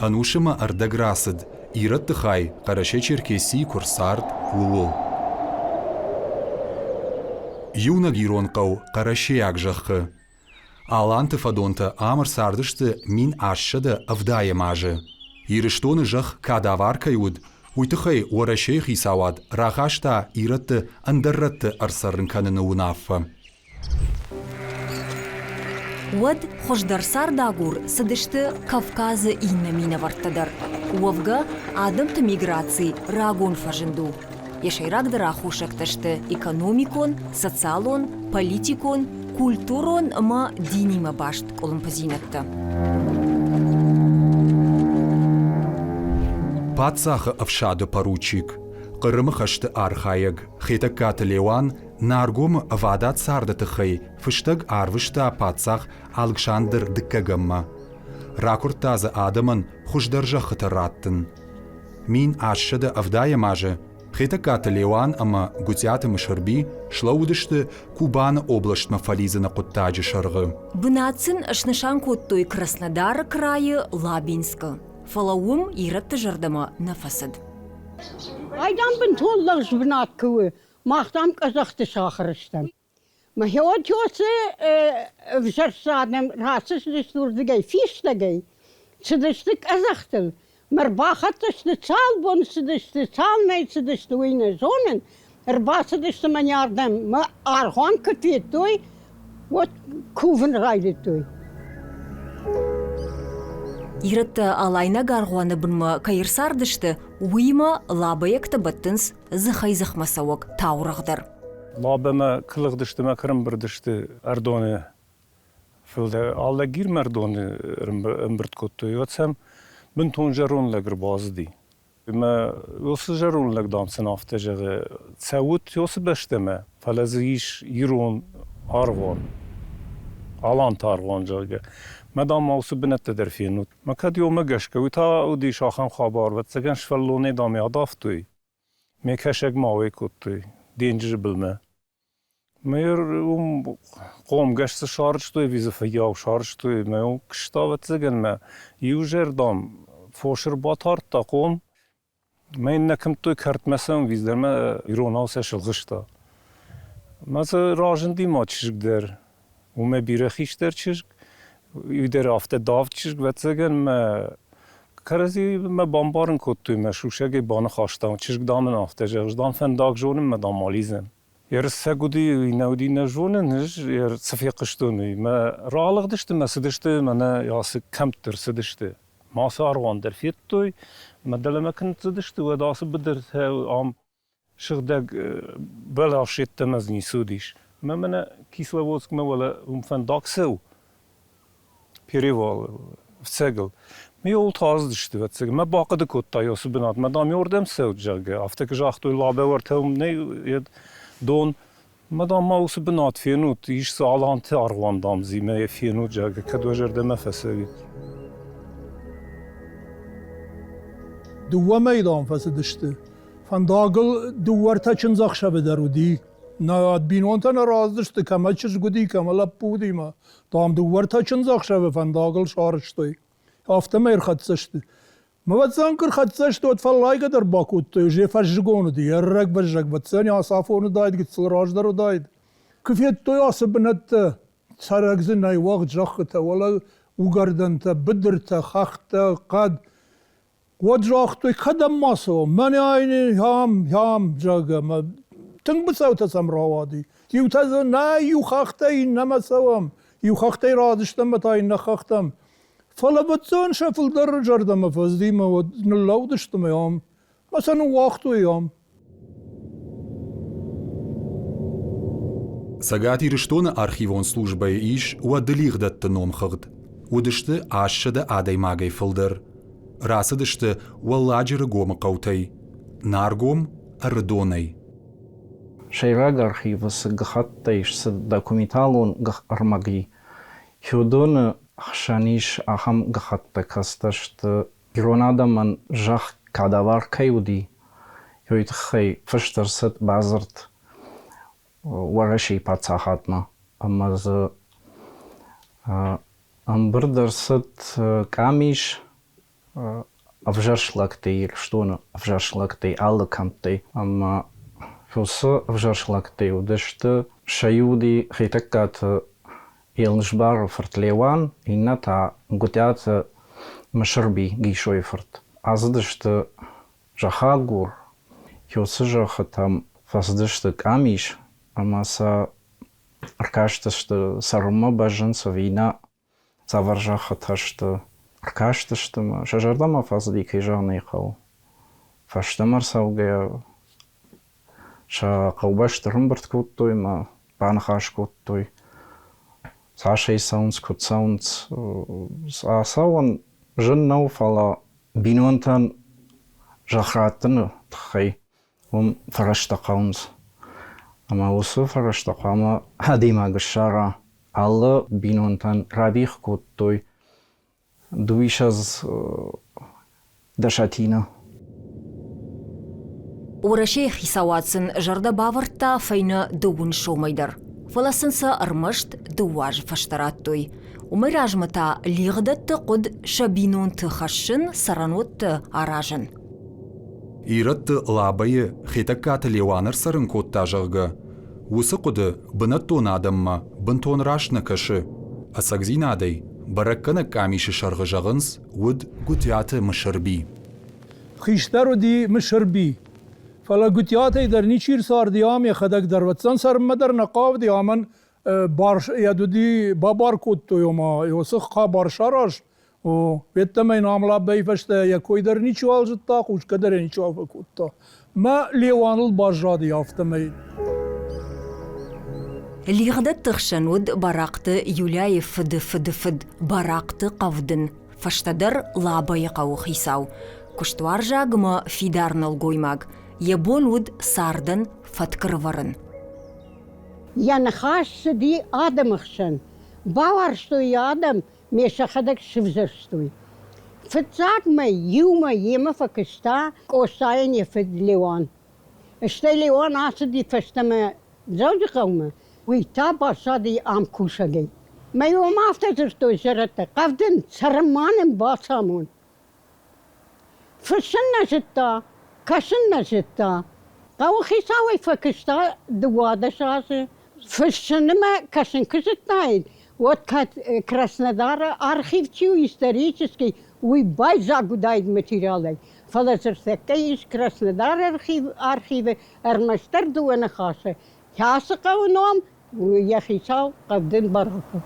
Ӕнусы ма ӕрдӕг рацыд, ирӕтты хай Хъӕрӕсе-Черкесийы куы рцард, ууыл. Иунӕг ирон хъӕу хъӕрӕсейаг зӕххы. Аланты фӕдонтӕ ам ӕрцардысты 1870 азы. Ирыстоны зӕхх кадавар кӕй уыд, уый тыххӕй Уӕрӕсейы хицауад рахаста ирӕтты ӕндӕр рӕтты ӕрцӕрын кӕныны уынаффӕ. Уӕд хуыздӕр цардагур цыдысты Кавказы иннӕ минӕвӕрттӕ дӕр. Уӕвгӕ, адӕмты миграци рагон фӕзынд у. Йӕ сӕйрагдӕр аххосӕгтӕ сты экономикон, социалон, политикон, культурон ӕмӕ динимӕ баст къуылымпыдзинӕдтӕ. Паддзахы ӕфсады поручик, Хъырымы хӕсты архайӕг Хетӕгкаты Леуан Наргомы ӕвадат царды тыххӕй фыстӕг арвыста паддзах Алыксандр Дыккӕгӕммӕ. Ракуырдта дзы адӕмӕн хуыздӕр зӕххытӕ раттын. 1870 азы Хетӕгкаты Леуан ӕмӕ Гуыцъиаты Мысырби слӕууыдысты Кубаны областмӕ фӕлидзыны хъуыддаджы сӕргъы. Бынат сын снысан кодтой Краснодары крайы Лабинскы, фӕлӕ уым ирӕтты зӕрдӕмӕ нӕ фӕцыд. Айдам бынтон лӕгъз бынат куы у, Мах, дам, къӕдзӕхты сахар стӕм. Мӕхеотёсы ӕвзӕрст адӕм рацыдысты уырдыгӕй фистӕгӕй, цыдысты къӕдзӕхтыл. Мӕ рбахӕццӕ сты, цал бон цыдысты, цал мӕй цыдысты, уый нӕ зонын. Ӕрбацыдысты мӕнӕ ардӕм, мӕ аргъуан куы федтой, уӕд кувын райдыдтой. Ирӕттӕ алайнаг аргъуаны бынмӕ кӕй ӕрцардысты, уыимӕ лабӕйӕгтӕ бӕттынц дзыхӕй-дзыхмӕ цӕуӕг таурӕгъ дӕр. Лабӕмӕ кылыгъдысты мӕ кӕрӕмбырдысты Ӕрдоны фылдӕр. Алагирмӕ Ӕрдоны ӕмбырд кодтой, уӕд сӕм бынтон зӕронд лӕг ӕрбацыди. Ӕмӕ уыцы зӕронд лӕг, дам, сын афтӕ зӕгъы, цӕут уыцы бӕстӕмӕ, фӕлӕ дзы ис ирон аргъуан, аланты аргъуан, зӕгъгӕ. Мӕ, дам, ма уыцы бынӕттӕ дӕр фенут. Мӕ кӕд уымӕ гӕсгӕ, уый та уыдис ахӕм хабар, ӕвӕццӕгӕн, сывӕллонӕй, дам, ӕй адавтой. Ме кӕсӕг ма уӕй кодтой денджызы былмӕ. Мӕ уым хъомгӕс цы сарӕзтой ӕви дзы фыййау сарӕзтой, мӕ уым куыста, ӕвӕццӕгӕн, мӕ иузӕрдӕм фос ӕрбатардта хъом. Мӕ йын нӕ куымдтой кӕртмӕ цӕуын виздӕр мӕ иронау сӕ сылгъыста. Мӕ дзы разынди ма чызг дӕр. Уымӕ бирӕ хистӕр чызг, уый дӕр афтӕ давд чызг, ӕвӕццӕгӕн, мӕ кӕрӕдзи мӕ бамбарын кодтой, мӕ сусӕгӕй баныхӕстам. Чызг, дам, ын афтӕ зӕгъы, дам, фӕндаг зонын мӕ, дам, алидзӕн. Ерысӕг уыди, нӕ уыди, нӕ зонын, ӕз цы фехъуыстон, уый. Мӕ ралыгъдысты мӕ цыдысты, мӕнӕ ацы кӕмтты рцыдысты. Ма цы аргъуан дӕр федтой, мӕ дӕлӕмӕ куы ныццыдысты, уӕд ацы быдыртӕ ам сыгъдӕг бӕлас йеддӕмӕ дзы ницы уыдис. Мӕ мӕнӕ Кисловодскмӕ уӕлӕ уым фӕндаг цӕуы, перевал ӕфцӕгыл. Ме уыл ацыдысты, ӕвӕццӕгӕн. Мӕ бахъуыды кодта уыцы бынатмӕ, дам, уырдӕм цӕут, зӕгъгӕ. Афтӕ куы загътой, Лабӕ уӕртӕ уым нӕй дон. Мӕ, дам, ма уыцы бынат фенут, ис дзы аланты аргъуан, дам, дзы мӕ йӕ фенут, зӕгъгӕ, кӕд уӕ зӕрдӕмӕ фӕцӕуид. Дыууӕ мӕйы, дам, фӕцыдысты. Фӕндагыл дыууӕ-ӕртӕ чындзӕхсӕвы дӕр уыди. Нӕ бинонтӕ нӕ раздысты, кӕмӕ чызг уыди, кӕмӕ лӕппу уыди мӕ, дам, дыууӕ-ӕртӕ чындзӕхсӕвы фӕндагыл сарӕзтой. Афтӕмӕй ӕрхӕццӕ сты. Мӕвӕццӕн куы рхӕццӕ сты, уӕд фӕллайгӕ дӕр бакодтой, уже фӕззыгон уыди, ӕррӕг-бӕззӕг вӕццӕн ацафон уыдаид, гыццыл раздӕр уыдаид. Куы федтой ацы бынӕттӕ, цӕрӕг дзы нӕй уӕгъд зӕххытӕ, уӕлӕ уыгӕрдӕнтӕ, быдыртӕ, хӕхтӕ, хъӕд, Уӕд загътой, кӕдӕм ма цӕуӕм, мӕнӕ ам, ам, зӕгъгӕ, мӕ тынг быцӕутӕ сӕм рауади. Иутӕ дзы нӕ иу хӕхтӕй иннӕмӕ цӕуӕм, иу хӕхтӕй радыстӕм ӕмӕ та иннӕ хӕхтӕм. Фӕлӕ ӕвӕццӕгӕн сӕ фылдӕр зӕрдӕмӕ фӕцыди мӕ уӕд ныллӕудысты мӕ ам, мӕ сӕ ныууагътой ам. Цӕгат Ирыстоны архивон службӕйы ис уӕды лигъдӕтты номхыгъд. Уыдысты 800 адӕймагӕй фылдӕр. Рацыдысты Уӕлладжыры гомы хъӕутӕй, Наргом, Ӕрыдонӕй. Сӕйраг архивы цы гӕххӕттӕ ис, цы документалон ӕрмӕг и, уыдоны хсӕн ис ахӕм гӕххӕттӕ, кӕцытӕ сты ирон адӕмӕн зӕхх кадавар кӕй уыди, уый тыххӕй фыст ӕрцыд бадзырд Уӕрӕсейы паддзахадмӕ ӕмӕ дзы ӕмбырд ӕрцыд къамис. ӕвзӕрст лӕгтӕй Ирыстоны ӕвзӕрст лӕгтӕй алы кӕмттӕй. Ӕмӕ уыцы ӕвзӕрст лӕгтӕй уыдысты сӕ иу уыди Хетӕгкаты Елнсбары фырт Леуан, иннӕ та Гуытъиаты Мысырби Гисойы фырт. Ацыдысты зӕххагур, уыцы зӕххытӕм фӕцыдысты къамис ӕмӕ сӕ ӕркастысты цӕрынмӕ бӕззынц ӕви нӕ, цавӕр зӕххытӕ сты. Ӕркастысты мӕ, сӕ зӕрдӕмӕ фӕцыди, кӕй зӕгъын ӕй хъӕуы. Фӕстӕмӕ ӕрцӕугӕйӕ сӕ хъӕубӕсты ӕрӕмбырд кодтой ӕмӕ баныхас кодтой, цасӕй цӕуынц, куыд цӕуынц. Ацӕуӕн зын нӕу, фӕлӕ бинонтӕн зӕхх раттыны тыххӕй уым фӕрӕзтӕ хъӕуынц. Ӕмӕ уыцы фӕрӕзтӕ хъуамӕ адӕймаг ссара. Алы бинонтӕн радих кодтой дыууиссӕдз дӕсӕтины. Уӕрӕсейы хицауад сын зӕрдӕ бавӕрдта фӕйнӕ дыууын сомӕй дӕр, фӕлӕ сын сӕ ӕрмӕст дыууӕ азы фӕстӕ радтой. Уымӕй размӕ та лигъдӕтты хъуыд сӕ бинонты хӕссын, цӕрӕнуӕтты аразын. Ирӕтты Лабӕйы Хетӕгкаты Леуан ӕрцӕрын кодта, зӕгъгӕ, уыцы хъуыды бынӕттон адӕммӕ бынтон раст нӕ кӕсы. Ӕцӕгдзинадӕй, бӕрӕггӕнӕг къамисы сӕргъы зӕгъынц, уыд Гуытъиаты Мысырби. Хистӕр уыди Мысырби. Фӕлӕ Гуытъиатӕй дӕр ничи рцарди ам, йӕхӕдӕг дӕр уӕддзӕн цӕрынмӕ дӕр нӕ хъавыди, амӕн бар йӕ уыди бабар кодтой, ома уыцы хабар сараз, О, ведтӕмӕй ном лабӕй фӕстӕ йӕ кой дӕр ничиуал зыдта, хъусгӕ дӕр ӕй ничиуал фӕкодта. Мӕ Леуаныл баззади афтӕмӕй. Лигъдӕтты хсӕн уыд Барахъты Юляйы фыды фыды фыд Барахъты Хъӕвдын, фӕстӕдӕр Лабӕйы хъӕуы хицау, куыстуарзаг ӕмӕ фидар нӕлгоймаг, йӕ бон уыд цардӕн фӕтк ӕрывӕрын. Йӕ ныхас цыди адӕмы хсӕн. Бауарзтой йӕ адӕм, ме сӕхӕдӕг сывзӕрстой. Фыццаг мӕй иумӕ йемӕ фӕкуыста Къостайӕн йӕ фыд Леуан. Стӕй Леуан ацыди фӕстӕмӕ Дзӕуджыхъӕумӕ, уый та баззади ам кусӕгӕй. Мӕ уым афтӕ дзырдтой зӕрӕдтӕ, Хъӕвдын, цӕрын ма нын бацамон. Фыссын нӕ зыдта, кӕсын нӕ зыдта. Хъӕуыхицауӕй фӕкуыста 12 азы. Фыссынмӕ кӕсын куы зыдтаин, уӕд кӕд Краснодары архив чи у исторический, уый байдзаг уыдаид материалӕй. Фӕлӕ ныртӕккӕ ис Краснодары архивы ӕрмӕстдӕр дыууӕ ныхасы. Кӕцы хъӕуы ном йӕ хицау Хъӕвдын Барахъов.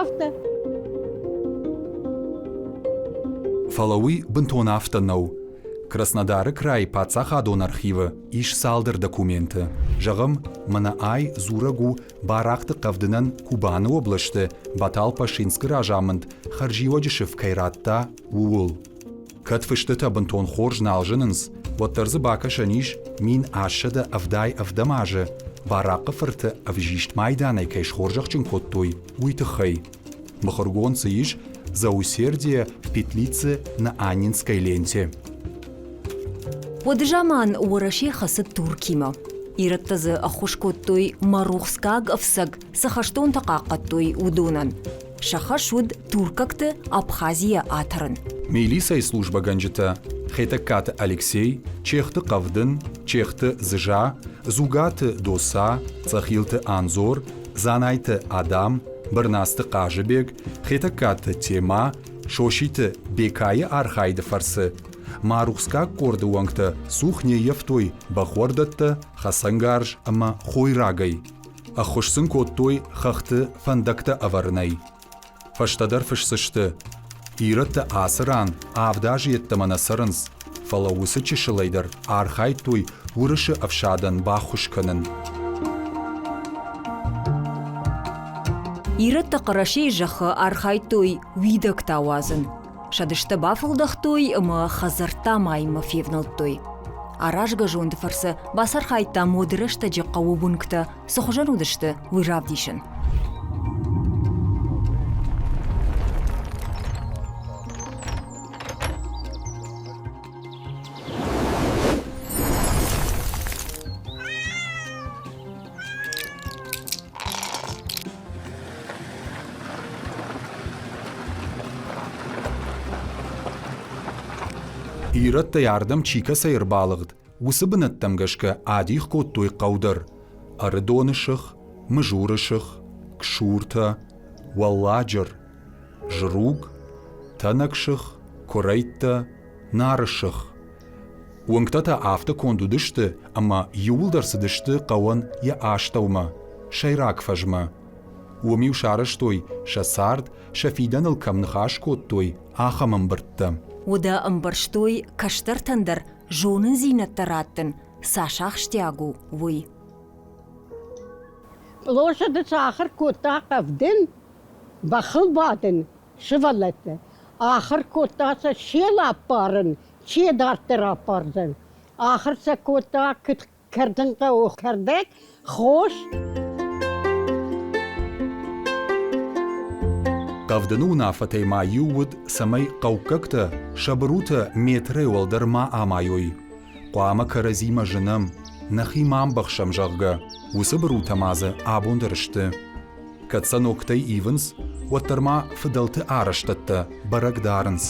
Афтӕ. Фӕлӕ уый бынтон афтӕ нӕу. Краснодары крайы паддзахадон архивы ис цалдӕр документы. Зӕгъӕм, мӕнӕ ай дзурӕг у Барахъты Хъӕвдынӕн Кубаны облӕсты Баталпашинскы разамынд хӕрзиуӕджы сыф кӕй радта, ууыл. Кӕд фыстытӕ бынтон хорз нал зынынц, уӕддӕр дзы бакӕсӕн ис 1877 азы Барахъы фырты ӕвзист майданӕй кӕй схорзӕхджын кодтой, уый тыххӕй. Мыхуыргонд дзы ис «За усердие в петлице на Аннинской ленте». Уӕды заман Уӕрӕсе хӕцыд Туркимӕ. Ирӕттӕ дзы ӕххуыс кодтой Марухскаг ӕфцӕг цы хӕстонтӕ хъахъхъӕдтой, уыдонӕн. Сӕ хӕс уыд туркӕгты Абхазийӕ атӕрын. Милицӕйы службӕгӕнджытӕ Хетӕгкаты Алексей, Чехты Хъӕвдын, Чехты Зыза, Дзугаты Доса, Цъӕхилты Анзор, Дзанайты Адам, Бырнацты Хъазыбег, Хетӕгкаты Тема, Соситы Бекайы архайды фӕрцы Марухскаг къорды уӕнгтӕ цух не ййӕфтой бӕхуӕрдӕттӕ, хӕцӕнгарз ӕмӕ хойрагӕй. Ӕххуыс сын кодтой хӕхты фӕндӕгтӕ ӕвӕрынӕй. Фӕстӕдӕр фысдзысты, ирӕттӕ ацы ран авд азы йеддӕмӕ нӕ цӕрынц, фӕлӕ уыцы чысылӕй дӕр архайдтой уырысы ӕфсадӕн баххуыс кӕнын. Ирӕттӕ Хъӕрӕсейы зӕххы архайдтой уидӕгтӕ уадзын. Сӕ дыстӕ бафӕлдӕхтой ӕмӕ хӕдзӕрттӕ амайынмӕ февнӕлдтой. Аразгӕ зонды фӕрцы бацархайдта моды рӕстӕджы хъӕуы уынгтӕ цы хуызӕн уыдысты, уый равдисын. Ирӕттӕй ардӕм чи кӕцӕй ӕрбалыгъд, уыцы бынӕттӕм гӕсгӕ адих кодтой хъӕу дӕр: Ӕрыдоны сых, Мызуры сых, Ксуртӕ, Уӕлладжыр, Зруг, Тӕнӕгсых, Куырӕйттӕ, Нары сых. Уынгтӕ та афтӕ конд уыдысты, ӕмӕ иууылдӕр цыдысты хъӕуӕн йӕ астӕумӕ, сӕйраг фӕзмӕ. Уым-иу сарӕзтой сӕ цард, сӕ фидӕныл кӕм ныхас кодтой, ахӕм ӕмбырдтӕ. Уӕдӕ ӕмбӕрстой кӕстӕртӕн дӕр зонындзинӕдтӕ раттын цас ахсджиаг у, уый. Площады сахуыр кодта Хъӕвдын, бӕхыл бадын, сывӕллӕтты. Ахуыр кодта сӕ сел аппарын, чи дарддӕр аппардзӕн. Ахуыр сӕ кодта кӕрдын хъӕуы кӕрдӕг, хос. Хъӕвдыны уынаффӕтӕй ма иу уыд, цӕмӕй хъӕуккӕгтӕ сӕ бырутӕ метрӕй уӕлдӕр ма амайой. Хъуамӕ кӕрӕдзимӕ зынӕм, нӕхи ма ӕмбӕхсӕм, зӕгъгӕ, уыцы бырутӕ ма дзы абон дӕр сты. Кӕд сӕ ногтӕй ивынц, уӕддӕр ма фыдӕлты арӕзтӕдтӕ бӕрӕг дарынц.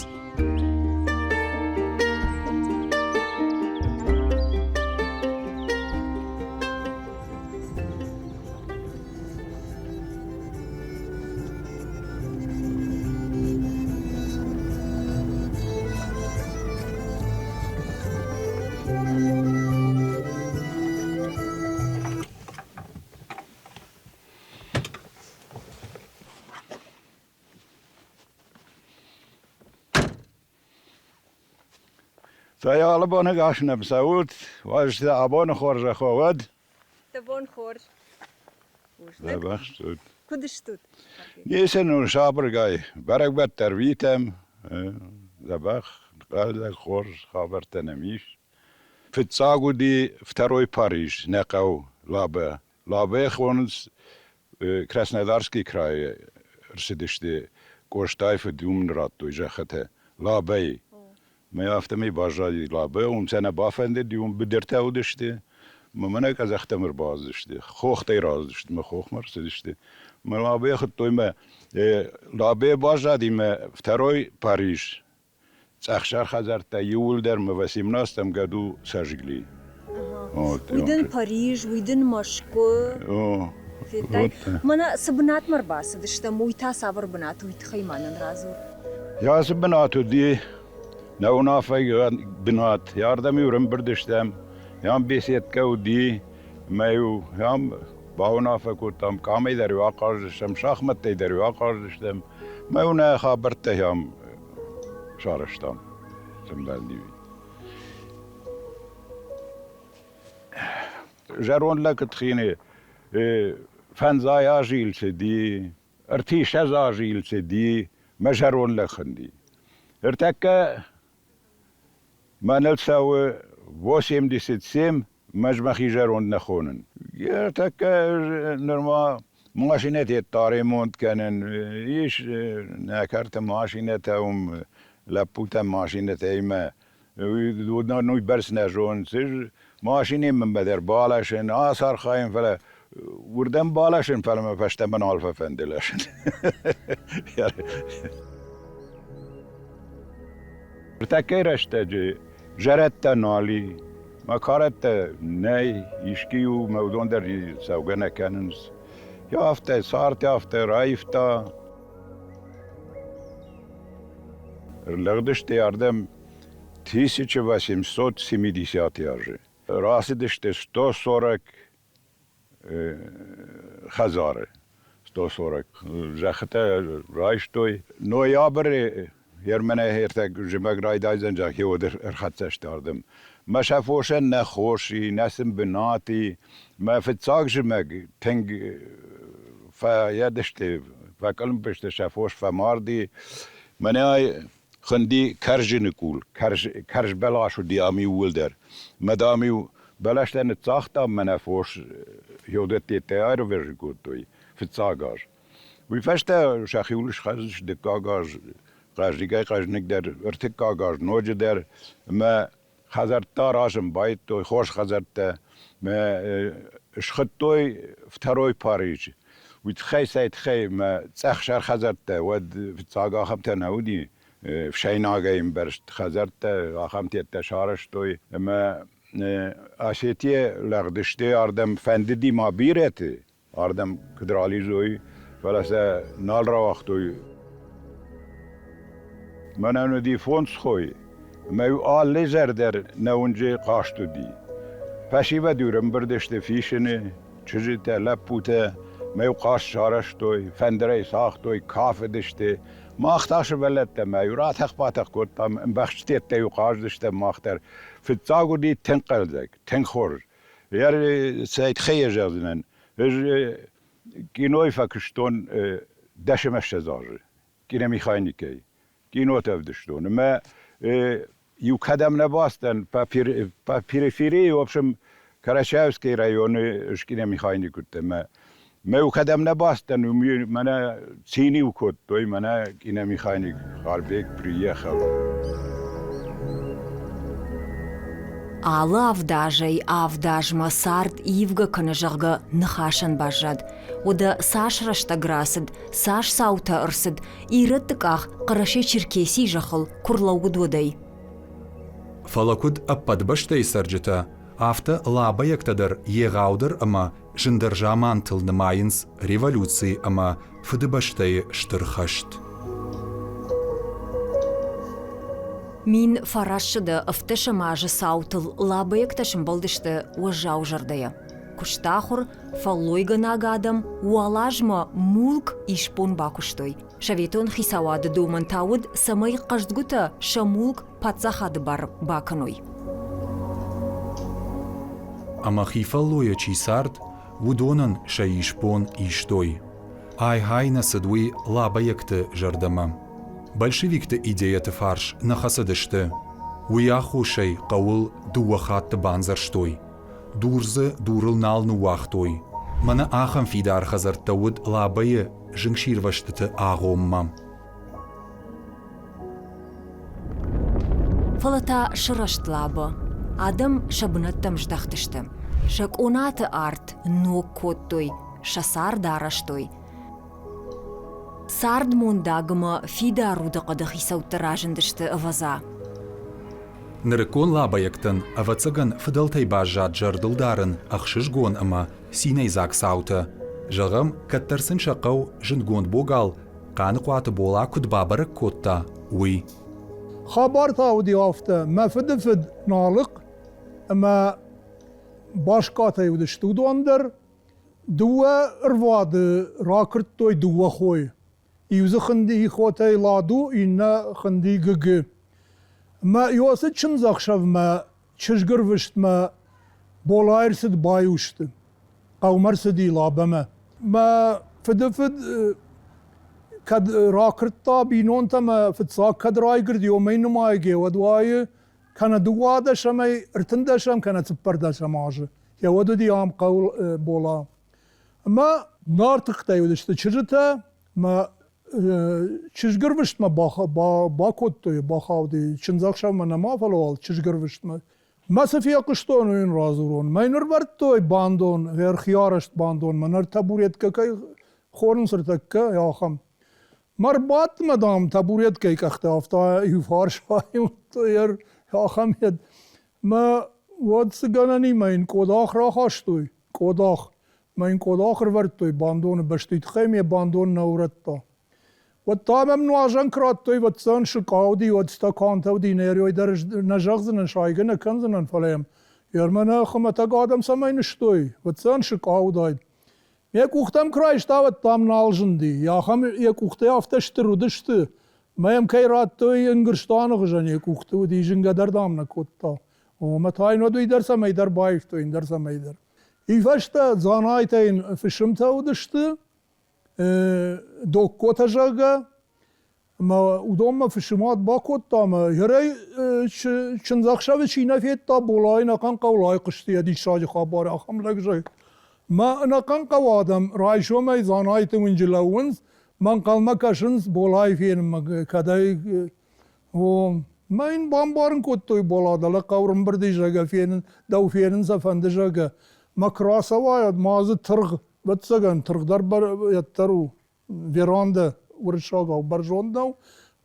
Цӕй алы бон ӕгас нӕм цӕут, уазджытӕ абоны хорзӕх уӕд. Дӕ бон хорз. Дзӕбӕх стут. Куыд стут? Ницы ну сабыргай бӕрӕгбӕттӕ ӕрвитӕм. Дзӕбӕх, хъӕлдзӕг хорз хабӕрттӕ нӕм ис. Фыццаг уыди Второй Париж, нӕ хъӕу Лабӕ. Лабӕ хонынц Краснодарский крайы ӕрцыдысты Къостайы фыд, уым ын радтой зӕххытӕ Лабӕйы. Мӕ афтӕмӕй баззади Лабӕ, уым сӕ нӕ бафӕндыди, уым быдыртӕ уыдысты. Мӕ мӕнӕ къӕдзӕхтӕм ӕрбацыдысты, хохтӕй рацыдысты, мӕ хохмӕ ӕрцыдысты. Мӕ Лабӕ хуыдтой мӕ Лабӕ баззади мӕ Второй Париж. Цъӕхсӕр хӕдзӕрттӕ иууылдӕр мӕ восемнадцатом году сожгли. Уый дын Париж, уый дын Мӕскуы. Федтай? Мӕнӕ цы бынатмӕ ӕрбацыдыстӕм, уый та цавӕр бынат, уый тыххӕй ма нын радзур. Ацы бынат уыди нӕ уынаффӕйы бынат. Ардӕм-иу ӕрӕмбырд стӕм, ам беседкӕ уыди, ӕмӕ-иу ам бауынаффӕ кодтам, къамӕй дӕр-иу ахъаздзыстӕм, шахмӕттӕй дӕр-иу ахъаздзыстӕм. Мӕ-иу нӕ хабӕрттӕ ам сарӕзтам, сӕмбӕлди. Зӕронд лӕг тхини фӕндзай азы ил цыди, ӕртиссӕдз азы ил цыди, мӕ зӕронд лӕг хынди. Ӕртӕккӕ мӕныл цӕуы 87, мӕз мӕхи зӕронд нӕ хонын. Ӕртӕккӕ нырма машинӕтӕ ремонт кӕнын, ис нӕ кӕрты машинӕтӕ уым, лӕппутӕ машинӕтӕ Уыдон уыйбӕрц нӕ зонынц. Машинӕ мын дӕр баласын, ацархайын, фӕлӕ уырдӕм баласын, фӕлӕ мӕ фӕстӕмӕ нал фӕфӕнды ласын. Ныртӕккӕйы рӕстӕджы зӕрӕдтӕ нал и, мӕ карӕттӕ нӕй, искуы-иу мӕ уыдон дӕр цӕугӕ нӕ кӕнынц. Афтӕ цард афтӕ раивта. Ӕрлӕгдысты ардӕм 1870 азы. Рацыдысты 140 хӕдзары. 140 зӕххытӕ райстой. Ноябры Ермӕнӕй ӕртӕг зымӕг райдайдзӕн, зӕгъ, уӕд ӕрхӕццӕ сты ардӕм. Мӕ сӕ фосӕн нӕ хос и, нӕ сын бынат и. Мӕ фыццаг зымӕг тынг фӕедысты, фӕкъуылымпы сты, сӕ фос фӕмарди. Мӕнӕ ай хуынди Кӕрзыны къул, кӕрз бӕлас уыди ам иууылдӕр. Мӕ, дам-иу бӕлӕстӕ ныццагътам, мӕнӕ фос еудӕттӕ аирвӕзын кодтой фыццаг аз. Уый фӕстӕ сӕхиуыл схӕцыдысты дыккаг аз хъӕздыгӕй хъӕздыгдӕр, ӕртыккаг аз ноджыдӕр ӕмӕ хӕдзӕрттӕ аразын байдыдтой, хорз хӕдзӕрттӕ. Мӕ схуыдтой второй Париж. Уый тыххӕй, цӕй тыххӕй мӕ цъӕхсӕр хӕдзӕрттӕ, уӕд фыццаг ахӕмтӕ нӕ уыди. Ӕфсӕйнагӕй ӕмбӕрзт хӕдзӕрттӕ, ахӕм теттӕ сарӕзтой ӕмӕ Осетийӕ лӕгъдысты ардӕм, фӕндыди ма бирӕты ардӕм куыд ралидзой, фӕлӕ сӕ нал рауагътой. Мӕнӕн уыди фондз хойы, ӕмӕ-иу алы изӕр дӕр нӕ уынджы хъазт уыди. Фӕсивӕд-иу ӕрӕмбырд сты фисыны, чызджытӕ, лӕппутӕ, мӕ-иу хъазт сарӕзтой, фӕндырӕй цагътой, кафыдысты. Мах та сывӕллӕттӕ мӕ-иу ратӕх-батӕх кодтам, ӕмбӕхстытӕ-иу хъазыдыстӕм мах дӕр. Фыццаг уыди тынг хъӕлдзӕг, тынг хорз. Цӕй тыххӕй йӕ зӕгъдзынӕн, ӕз кинойы фӕкуыстон 10 ӕмӕ 20 азы киномеханикӕй. Кинотӕ ӕвдыстон. Ӕмӕ иу кӕдӕм нӕ бацыдтӕн, по периферии, в общем, Карачаевский районы киномеханик уыдтӕн. Мӕ мӕ иу кӕдӕм нӕ бацыдтӕн, уым мӕнӕ цин-иу кодтой, мӕнӕ киномеханик Харбек приехал. Алы авдазӕй авдазмӕ цард ивгӕ кӕны, зӕгъгӕ, ныхасӕн баззад. Уӕдӕ цас рӕстӕг рацыд, цас цаутӕ ӕрцыд, ирӕтты къах Хъӕрӕсе-Черкесийы зӕххыл куы рлӕууыд, уӕдӕй. Фӕлӕ куыд ӕппӕт бӕстӕйы цӕрджытӕ, афтӕ лабӕйӕгтӕ дӕр егъаудӕр ӕмӕ зындӕр замантыл нымайынц революци ӕмӕ Фыдыбӕстӕйы Стыр хӕст. 1910 азы цаутыл лабӕйӕгтӕ сӕмбӕлдысты уӕззау зӕрдӕйӕ. Куыстахуыр, фӕллойгӕнӕг адӕм уӕлазмӕ мулк исбон бакуыстой. Советон хицауады домӕн та уыд, цӕмӕй хъӕздгуытӕ сӕ мулк паддзахады бар бакӕной. Ӕмӕ хи фӕллойӕ чи цард, уыдонӕн сӕ исбон истой. Ай-гьай нӕ цыд уый лабӕйӕгты зӕрдӕмӕ. Большевикты идейӕты фарс нӕ хӕцыдысты. Уый аххосӕй хъӕуыл дыууӕ хатты бандзӕрстой. Дур дзы дурыл нал ныууагътой. Мӕнӕ ахӕм фидар хӕдзӕрттӕ уыд Лабӕйы зынгсирвӕзтыты агъоммӕ. Фӕлӕ та сырӕзт Лабӕ. Адӕм сӕ бынӕттӕм здӕхтысты. Сӕ къонаты арт ног кодтой, сӕ цард арӕзтой. Цардмондаг ӕмӕ фидар удыхъӕды хицӕуттӕ разындысты, ӕвӕдза. Нырыккон лабӕйӕгтӕн, ӕвӕццӕгӕн, фыдӕлтӕй баззад зӕрдыл дарын ӕхсызгон ӕмӕ цинӕйдзаг цаутӕ. Зӕгъӕм, кӕддӕр сын сӕ хъӕу зындгонд богал Хъаныхъуаты Бола куыд бабӕрӕг кодта, уый. Хабар та уыди афтӕ: мӕ фыдыфыд Налыхъ ӕмӕ Баскатӕй уыдысты уыдон дӕр. Дыууӕ рвады ракуырдтой дыууӕ хойы. Иу дзы хуынди Хотӕй Ладу, иннӕ хуынди Гыгы. Мӕ Иосы чындзӕхсӕвмӕ чызгырвыстмӕ Болайы рцыд баиу сты. Хъӕумӕ рцыди Лабӕмӕ. Мӕ фыдыфыд кӕд ракуырдта бинонтӕ мӕ фыццаг кӕд райгуырди, уымӕй нымайгӕ, уӕд уайы кӕнӕ дыууадӕсӕмӕй ӕртындӕсӕм, кӕнӕ цыппӕрдӕсӕм азы. Йӕ уӕд уыди ам хъӕуы Бола. Ӕмӕ Нартыхътӕй уыдысты чызджытӕ мӕ чызгырвыстмӕ бакодтой, бахауди чындзӕхсӕвмӕ нӕма, фӕлӕ уал чызгырвыстмӕ. Мӕ цы фехъуыстон, уый йын радзурон. Мӕ ныр вӕрдтой бандон, ӕрхиарӕзт бандон, мӕ ныр табуреткӕ кӕй хонынц ӕртӕккӕ, ахӕм. Мӕ рбадтмӕ, дам, табуреткӕйы къӕхтӕ афтӕ иуфарс аивтой, ахӕм йед. Мӕ уӕд цы гӕнӕн и, мӕ йын къодах рахастой, къодах. Мӕ йын къодах ӕрвӕрдтой бандоны бӕсты, тыххӕй ме бандон нӕ урӕдта. Уӕд та мӕм нуазӕн куы радтой, ӕвӕццӕгӕн сыкъа уыди, уӕд стакантӕ уыди, нӕ дӕр нӕ зӕгъдзынӕн, сайгӕ нӕ кӕндзынӕн, фӕлӕ йӕм йӕ нӕ хуымӕтӕг адӕм цӕмӕй нызтой, ӕвӕццӕгӕн сыкъа уыдаид. Йӕ къухтӕм куы райста, уӕд дам нал зынди. Ахӕм йӕ къухтӕ афтӕ стыр уыдысты, мӕ йӕм кӕй радтой Ӕнгуырстуаны хуызӕн йӕ къухты уыди, зынгӕ дӕр дам нӕ кодта. Омӕ та йын уӕд уый дӕр цӕмӕйдӕр баивтой, ӕндӕр цӕмӕйдӕр. Уый фӕстӕ Дзанайтӕ йын фысымтӕ уыдысты, Доккотӕ, зӕгъгӕ, Ӕмӕ уыдонмӕ фысымуат бакодта ӕмӕ хӕрӕй чындзӕхсӕвы чи нӕ федта, Болайы ӕнӕхъӕн хъӕуыл айхъуысти йӕ диссаджы хабар, ахӕм лӕг зӕгъ. Мӕ ӕнӕхъӕн хъӕуы адӕм райсомӕй Дзанайты уынджы лӕууынц, мӕ ӕнхъӕлмӕ кӕсынц Болайы фенынмӕ, кӕдӕй о, мӕ йын бамбарын кодтой Бола, дӕлӕ хъӕу рымбырд и, зӕгъгӕ, фенын, дӕу фенын сӕ фӕнды, зӕгъгӕ. Мӕ куы рацӕуай, ма дзы тыргъ, ӕвӕццӕгӕн, тыргъ дӕр йеддӕр у. Верандӕ уырыссагау бӕрзонд нӕу.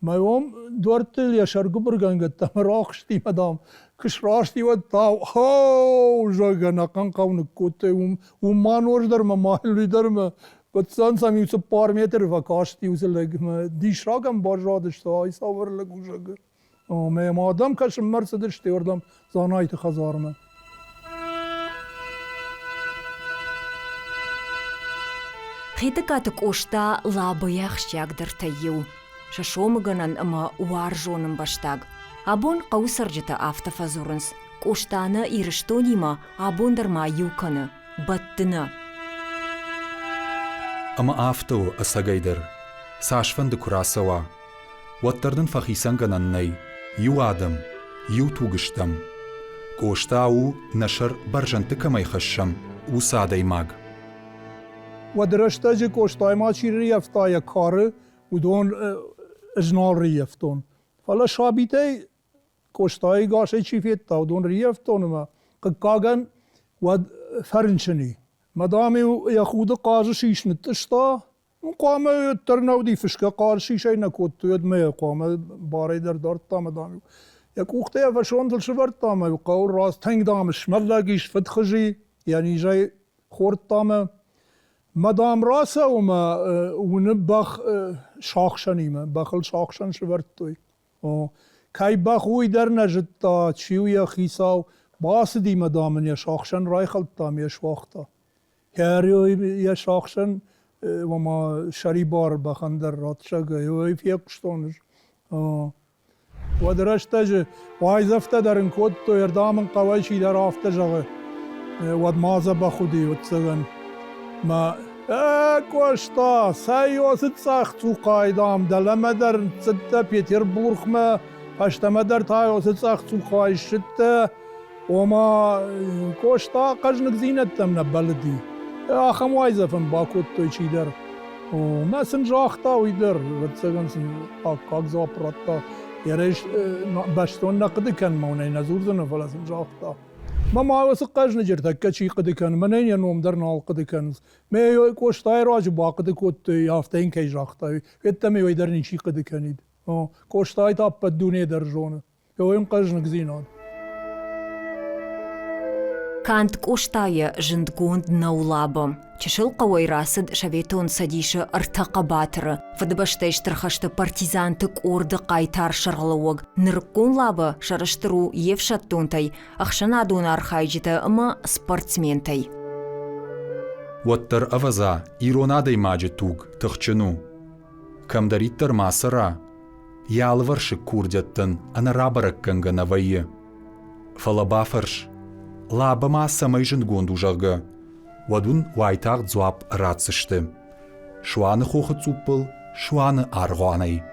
Мӕ уым дуӕрттыл йӕ сӕргуыбыргӕнгӕ ӕддӕмӕ рахызти мӕ, дам, куы сраст и, уӕд та хоу, зӕгъгӕ, ӕнӕхъӕн хъӕу ныккодтой. Уым, уым ма ноджы дӕр мӕ ма уый дӕр мӕ фыццӕн сӕм иу 4 метры фӕкасти уыцы лӕгмӕ. Диссаг ӕм баззадысты, ай цавӕр лӕг у, зӕгъгӕ. Ӕмӕ йӕм адӕм кӕсынмӕ ӕрцыдысты уырдӕм Дзанайты хӕдзармӕ. Хетӕгкаты Къоста Лабӕйы ахсджиагдӕртӕй иу, сӕ сомыгӕнӕн ӕмӕ уарзон ӕмбӕстаг. Абон хъӕуы цӕрджытӕ афтӕ фӕдзурынц, Къоста нӕ Ирыстонимӕ абон дӕр ма иу кӕны, бӕтты нӕ. Ӕмӕ афтӕ у ӕцӕгӕйдӕр, цасфӕнды куы рацӕуа, уӕддӕр нын фӕхицӕнгӕнӕн нӕй. Иу адӕм, иу туг стӕм. Къоста у, нӕ сӕр бӕрзӕндты кӕмӕй хӕссӕм, уыцы адӕймаг. Уӕд рӕстӕджы Къостайы ма чи рыййӕфта йӕ кары, уыдон ӕз нал рыййӕфтон. Фӕлӕ сабитӕй Къостайы гасӕй чи федта, уыдон рыййӕфтон ӕмӕ, хъыггагӕн, уӕд фӕрынчын и. Мадам-иу йӕ худы хъазы сис нытътъыста, Хъуамӕ уӕддӕр нӕ уыди, фысгӕ хъӕр сисӕй нӕ кодтой, уӕд мӕ хъуамӕ барӕй дӕр дардта ӕмӕ, дам-иу йӕ къухтӕ йӕ фӕсонтыл сӕвӕрдта ӕмӕ хъӕуы раз тынг, дам, смӕллӕг ис, фыдхуыз и, йӕ низӕй хордта мӕ. Мӕ, дам, рацӕуы мӕ уыны бӕх сахсӕнимӕ, бӕхыл сахсӕн сӕвӕрдтой. О, кӕй бӕх, уый дӕр нӕ зыдта, чи у йӕ хицау. Бацыди мӕ, дам, ын йӕ сахсӕн райхӕлдта ӕмӕ йӕ суагъта. Хӕриой йӕ сахсӕн, ома сӕрибар бӕхӕн дӕр ратсӕгӕй, ой фехъуыстон ӕз. Уӕд рӕстӕджы уайдзӕфтӕ дӕр ын кодтой, ӕрдӕм ын хъӕуӕй чидӕр афтӕ зӕгъы, уӕд ма дзӕбӕх уыди, ӕвӕццӕгӕн. Мӕ Ӕ, Къоста, цӕй оцы цъӕх цухъай, дам, дӕлӕмӕ дӕр ныццыдтӕ Петербургмӕ, фӕстӕмӕ дӕр та оцы цъӕх цухъай ссыдтӕ. Ома, Къоста хъӕзныгдзинӕдтӕм нӕ бӕллыди. Ахӕм уайдзӕф ын бакодтой чидӕр. Мӕ сын загъта уый дӕр, ӕвӕццӕгӕн сын аккаг дзуапп радта. Йӕ бӕстон нӕ хъуыды кӕн, мӕнӕй нӕ дзурдзынӕн, фӕлӕ сын загъта. Мӕ ма уыцы хъӕзныджы ӕртӕккӕ чи хъуыды кӕны, мӕнӕн йӕ ном дӕр нал хъуыды кӕнынц. Мӕ Къостайы руаджы бахъуыды кодтой, афтӕ йын кӕй загъта, уӕддӕр уый дӕр ничи хъуыды кӕнид. Къостайы та ӕппӕт дуне дӕр зоны. Уым хъӕзныгдзинад. Канд Къостайы зындгонд нӕу Лабӕ. Чысыл хъӕуӕй рацыд Советон Цӕдисы ӕртӕ хъӕбатыры, Фыдыбӕстӕйы Стыр хӕсты партизанты къорды хъайтар сӕргълӕууӕг. Нырыккон Лабӕ сӕрыстыр у йе фсӕддонтӕй, ӕхсӕнадон архайджытӕ ӕмӕ спортсментӕй. Уӕддӕр, ӕвӕдза, ирон адӕймаджы туг тыхджын у. Кӕмдӕриддӕр ма цӕра, йӕ алывӕрсыг курдиӕттӕн ӕнӕрабӕрӕггӕнгӕ нӕ вӕййы. Фӕлӕ бафӕрс, Лабӕ ма цӕмӕй зындгонд у, зӕгъгӕ, уӕд уын уайтагъд дзуапп ратдзысты. Суаны хохы цъуппыл Суаны аргъуанӕй.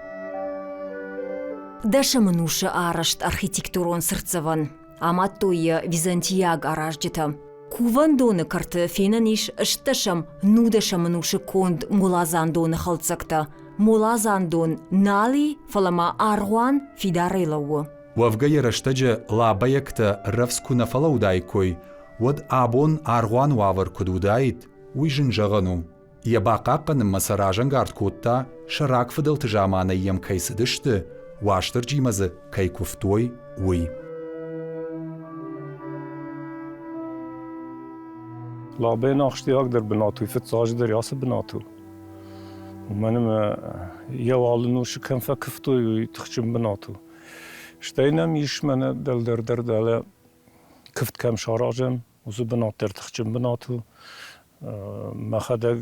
Дӕсӕм ӕнусы арӕзт архитектурон цыртдзӕвӕн амадтой йӕ византийаг аразджытӕ. Кувӕндоны кӕрты фенӕн ис ӕстдӕсӕм, нудӕсӕм ӕнусы конд моладзандоны хӕлддзӕгтӕ. Моладзандон нал и, фӕлӕ ма аргъуан фидарӕй лӕууы. Уӕвгӕ йӕ рӕстӕджы лабӕйӕгтӕ рӕвдз куы нӕ фӕлӕууыдаиккой, уӕд абон аргъуан уавӕр куыд уыдаид, уый зын зӕгъӕн у. Йӕ бахъахъхъӕнынмӕ сӕ разӕнгард кодта, сӕ рагфыдӕлты заманӕй йӕм кӕй цыдысты, Уастырджимӕ дзы кӕй куывтой, уый. Лабӕйӕн ахсджиагдӕр бынат у, фыццаджыдӕр ацы бынат у. Уымӕн ӕмӕ йӕ алы нусы кӕм фӕкуывтой, уый тыхджын бынат у. Стӕй нӕм ис мӕнӕ дӕлдӕр дӕр дӕлӕ куывд кӕм саразӕм, уыцы бынат дӕр тыхджын бынат у. Мӕхӕдӕг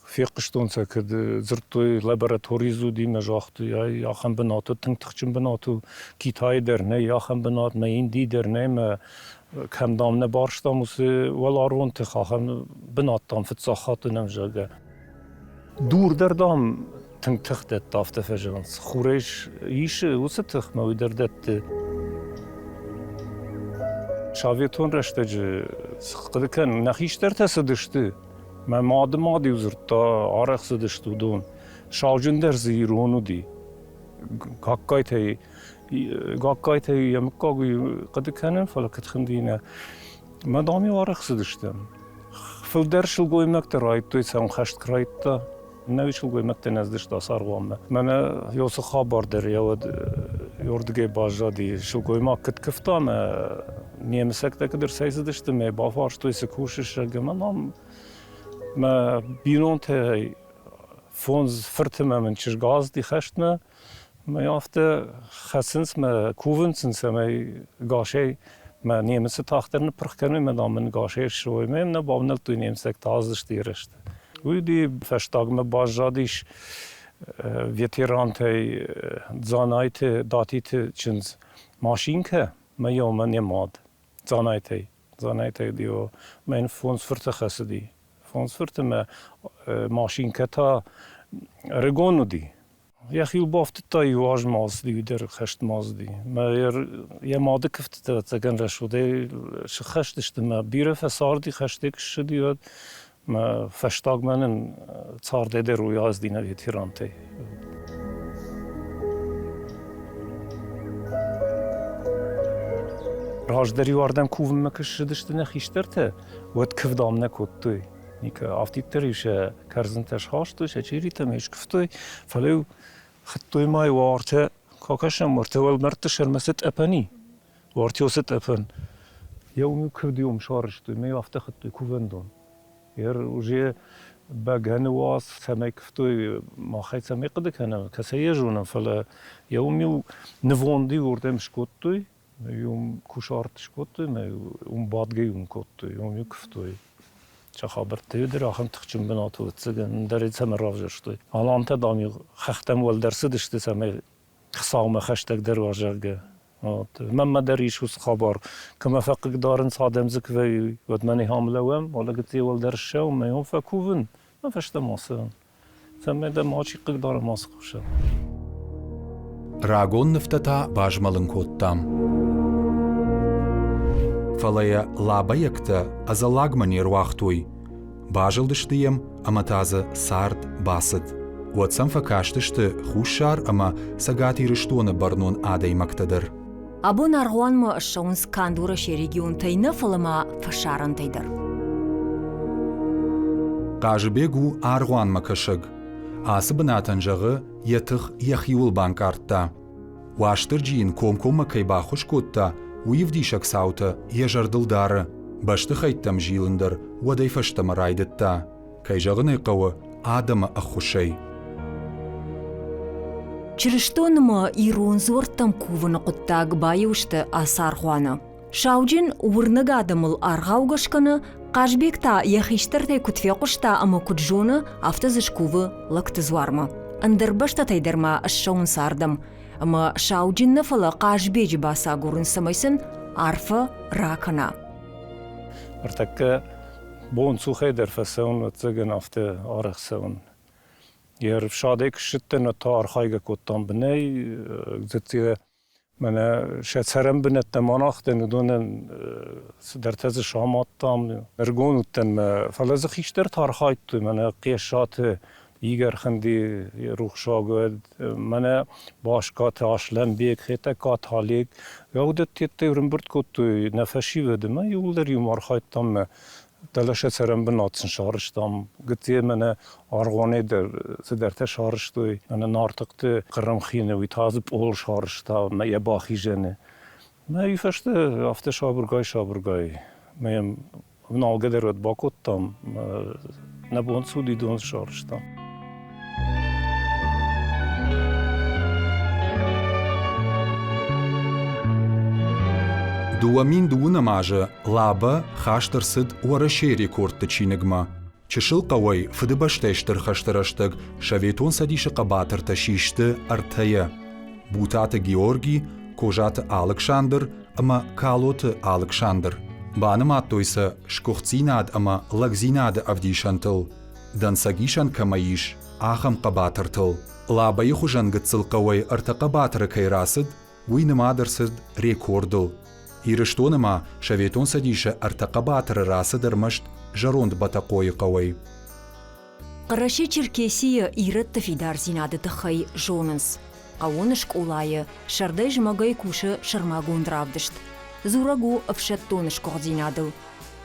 фехъуыстон сӕ, куыд дзырдтой лабораторийы уыди мӕ загътой, ай ахӕм бынат у, тынг тыхджын бынат у. Китайы дӕр нӕй ахӕм бынат, мӕ Индийы дӕр нӕй, мӕ кӕм, дам, нӕ барстам уыцы уӕларвон тых, ахӕм бынат, дам, фыццаг хатт уынӕм, зӕгъгӕ. Дур дӕр, дам, тынг тых дӕтты, афтӕ фӕзӕгъынц. Хурӕй исы уыцы тых мӕ уый дӕр дӕтты. Советон рӕстӕджы хъуыды кӕн, нӕ хистӕртӕ цыдысты. Мӕ мады мад-иу дзырдта, арӕх цыдысты уыдон. Сауджын дӕр дзы ирон уыди. Гагкайтӕй, Гагкайтӕй йӕ мыггаг хъуыды кӕнын, фӕлӕ куыд хуынди нӕ. Мӕ дам-иу арӕх цыдыстӕм. Фылдӕр сылгоймӕгтӕ райдтой, сӕм хӕст куы райдта. Нӕуи сылгоймӕгтӕ нӕ цыдысты ацы аргъуанмӕ. Мӕнӕ ёцы хабар дӕр йӕ уӕд ёрдыгӕй баззади. Сылгоймаг куыд куывта ӕмӕ немыцӕгтӕ куыд ӕрцӕйцыдысты мӕ бафарстой, цы кусыс, зӕгъгӕ, мӕ мам мӕ бинонтӕй фондз фырты мӕ мын чызг ацыди хӕстмӕ. Мӕ афтӕ хӕцынц мӕ кувынц сын, цӕмӕй гасӕй мӕ немыцы тагъддӕр ныппырх кӕной мӕ дам мын гасӕй ссой. Мӕ нӕ бавнӕлдтой немыцӕгтӕ аздзысты ерысты. Уый уыди фӕстагмӕ баззадис ветерантӕй Дзанайты Датиты чындз Машинкӕ мӕ йомӕ не мад Дзанайтӕй. Дзанайтӕй уыди мӕ йын фондз фырты хӕцыди. Фондз фырты мӕ Машинкӕ та ӕрыгон уыди. Йӕхиуыл бафтыдта иу аз ма ацыди, уый дӕр хӕстмӕ ацыди. Мӕ йӕ мады куывдтытӕ ӕцӕгӕн рӕсугъдӕй сыххӕст сты мӕ бирӕ фӕцарди, хӕстӕг ссыди, уӕд мӕ фӕстагмӕ нын цардӕй дӕр уый ацыди нӕ ветерантӕй. Раздӕр-иу ардӕм кувынмӕ куы ссыдысты нӕ хистӕртӕ, уӕд куывд ам нӕ кодтой. Никӕ афтиддӕр-иу сӕ кӕрдзынтӕ схастой, сӕ чъиритӕм ӕй скуывтой, фӕлӕ-иу хуыдтой ма-иу уартӕ, кӕсӕм, уартӕ уӕлмӕрдты сӕрмӕ цы тъӕпӕн и, уартӕ уыцы тъӕпӕн. Йӕ уым-иу куывд-иу сарӕзтой, мӕ-иу афтӕ хуыдтой кувӕндон. Ер уже бӕгӕны уац цӕмӕй куывтой, махӕй цӕмӕй хъуыды кӕнӕм, кӕцӕй йӕ зонӕм, фӕлӕ йӕ уым-иу нывонд-иу уырдӕм скодтой, Уым кусарт скодтой ӕмӕ уым бадгӕ уым кодтой, уым-иу куывтой. Сӕ хабӕрттӕ дӕр ахӕм тыхджын бынаты ӕвӕццӕгӕн, ӕндӕр ӕй цӕмӕн равзӕрстой. Алантӕ, дам-иу хӕхтӕм уӕлдӕр цыдысты, цӕмӕй Хуыцаумӕ хӕстӕгдӕр уа, зӕгъгӕ. Вот. Мӕнмӕ дӕр ис уыцы хабар. Кӕмӕ фӕхъыгдарынц адӕм дзы куы вӕййы, уӕд мӕ не ам лӕууӕм, уӕлӕ гыцци уӕлдӕр ссӕуӕм, мӕ йӕм фӕкувын, мӕ фӕстӕмӕ ацӕуӕм. Цӕмӕй дӕ мачи хъыгдара ма схъуса. Рагон нывтӕ та базмӕлын кодтам. Фӕлӕ йӕ лабӕйӕгтӕ ӕдзӕллагмӕ не руагътой. Базылдысты йӕм ӕмӕ та дзы цард бацыд. Уӕд сӕм фӕкастысты Хуссар ӕмӕ Цӕгат Ирыстоны бӕрнон адӕймӕгтӕ дӕр. Абон аргъуанмӕ ссӕуынц канд Уӕрӕсейы регионтӕй нӕ, фӕлӕ ма фӕсарӕнтӕй дӕр. Хъазыбег у аргъуанмӕ кӕсӕг. Ацы бынатӕн, зӕгъы, йӕ тых йӕхиуыл банкъардта. Уастырджи йын комкоммӕ кӕй баххуыс кодта, уый ӕвдисӕг цаутӕ йӕ зӕрдыл дары. Бӕстыхӕйттӕм зилын дӕр уӕдӕй фӕстӕмӕ райдыдта. Кӕй зӕгъын ӕй хъӕуы, адӕмы ӕххуысӕй. Чырыстон ӕмӕ ирон дзуӕрттӕм кувыны хъуыддаг баиу сты ацы аргъуаны. Сауджын уырнӕг адӕмыл аргъаугӕ скӕны, Хъазбег та йӕ хистӕртӕй куыд фехъуыста ӕмӕ куыд зоны, афтӕ дзы скувы лӕгты дзуармӕ. Ӕндӕр бӕстӕтӕй дӕр ма ссӕуынц ардӕм. Ӕмӕ сауджын нӕ, фӕлӕ Хъазбеджы бацагурынц, цӕмӕй сын арфӕ ракӕна. Ныртӕккӕ бонцухӕй дӕр фӕцӕуын, ӕвӕццӕгӕн, афтӕ арӕх цӕуын. Йе рфсадӕй куы ссыдтӕн, уӕд та архайгӕ кодтам бынӕй, дзыццийӕ мӕнӕ сӕ цӕрӕн бынӕттӕ ма нагътӕн, уыдонӕн цыдӕртӕ дзы самадтам. Ӕрыгон уыдтӕн мӕ, фӕлӕ дзы хистӕртӕ архайдтой, мӕнӕ Хъесаты Игорь Хынди рухсаг уӕд, мӕнӕ Баскаты Аслӕнбег, Хетӕгкаты Олег. Уыдӕттӕ ӕрӕмбырд кодтой нӕ фӕсивӕды мӕ иууылдӕр иумӕ архайдтам мӕ дӕлӕ сӕ цӕрӕнбынат сын сарӕзтам. Гыццийӕ мӕнӕ аргъуанӕй дӕр цыдӕртӕ сарӕзтой. Мӕнӕ Нартыхъты Хъырымхины, уый та дзы пъол сарӕзта мӕ йӕ бахизӕны. Мӕ уый фӕстӕ афтӕ сабыргай-сабыргай мӕ йӕм Налгӕ дӕр уӕд бакодтам, нӕ бон цы уыди, дон сарӕзтам. 2012 азы Лабӕ хаст ӕрцыд Уӕрӕсейы рекордты чиныгмӕ. Чысыл хъӕуӕй Фыдыбӕстӕйы Стыр хӕсты рӕстӕг Советон Цӕдисы хъӕбатыртӕ систы ӕртӕйӕ: Бутаты Георги, Козаты Алыксандр ӕмӕ Калоты Алыксандр. Банымадтой сӕ сгуыхтдзинад ӕмӕ лӕгдзинады ӕвдисӕнтыл, дӕнцӕгисӕн кӕмӕй ис, ахӕм хъӕбатыртыл. Лабӕйы хуызӕн гыццыл хъӕуӕй ӕртӕ хъӕбатыры кӕй рацыд, уый нымад ӕрцыд рекордыл. Ирыстоны ма Советон Цӕдисы ӕртӕ хъӕбатыры рацыд ӕрмӕст зӕронд Бӕтӕхъойы хъӕуӕй. Хъӕрӕсе-Черкесийы ирӕтты фидардзинады тыххӕй зонынц. Хъӕууон скъолайы сӕрдӕй-зымӕгӕй кусы сӕрмагонд равдыст. Дзурӕг у ӕфсӕддон сгуыхтдзинадыл.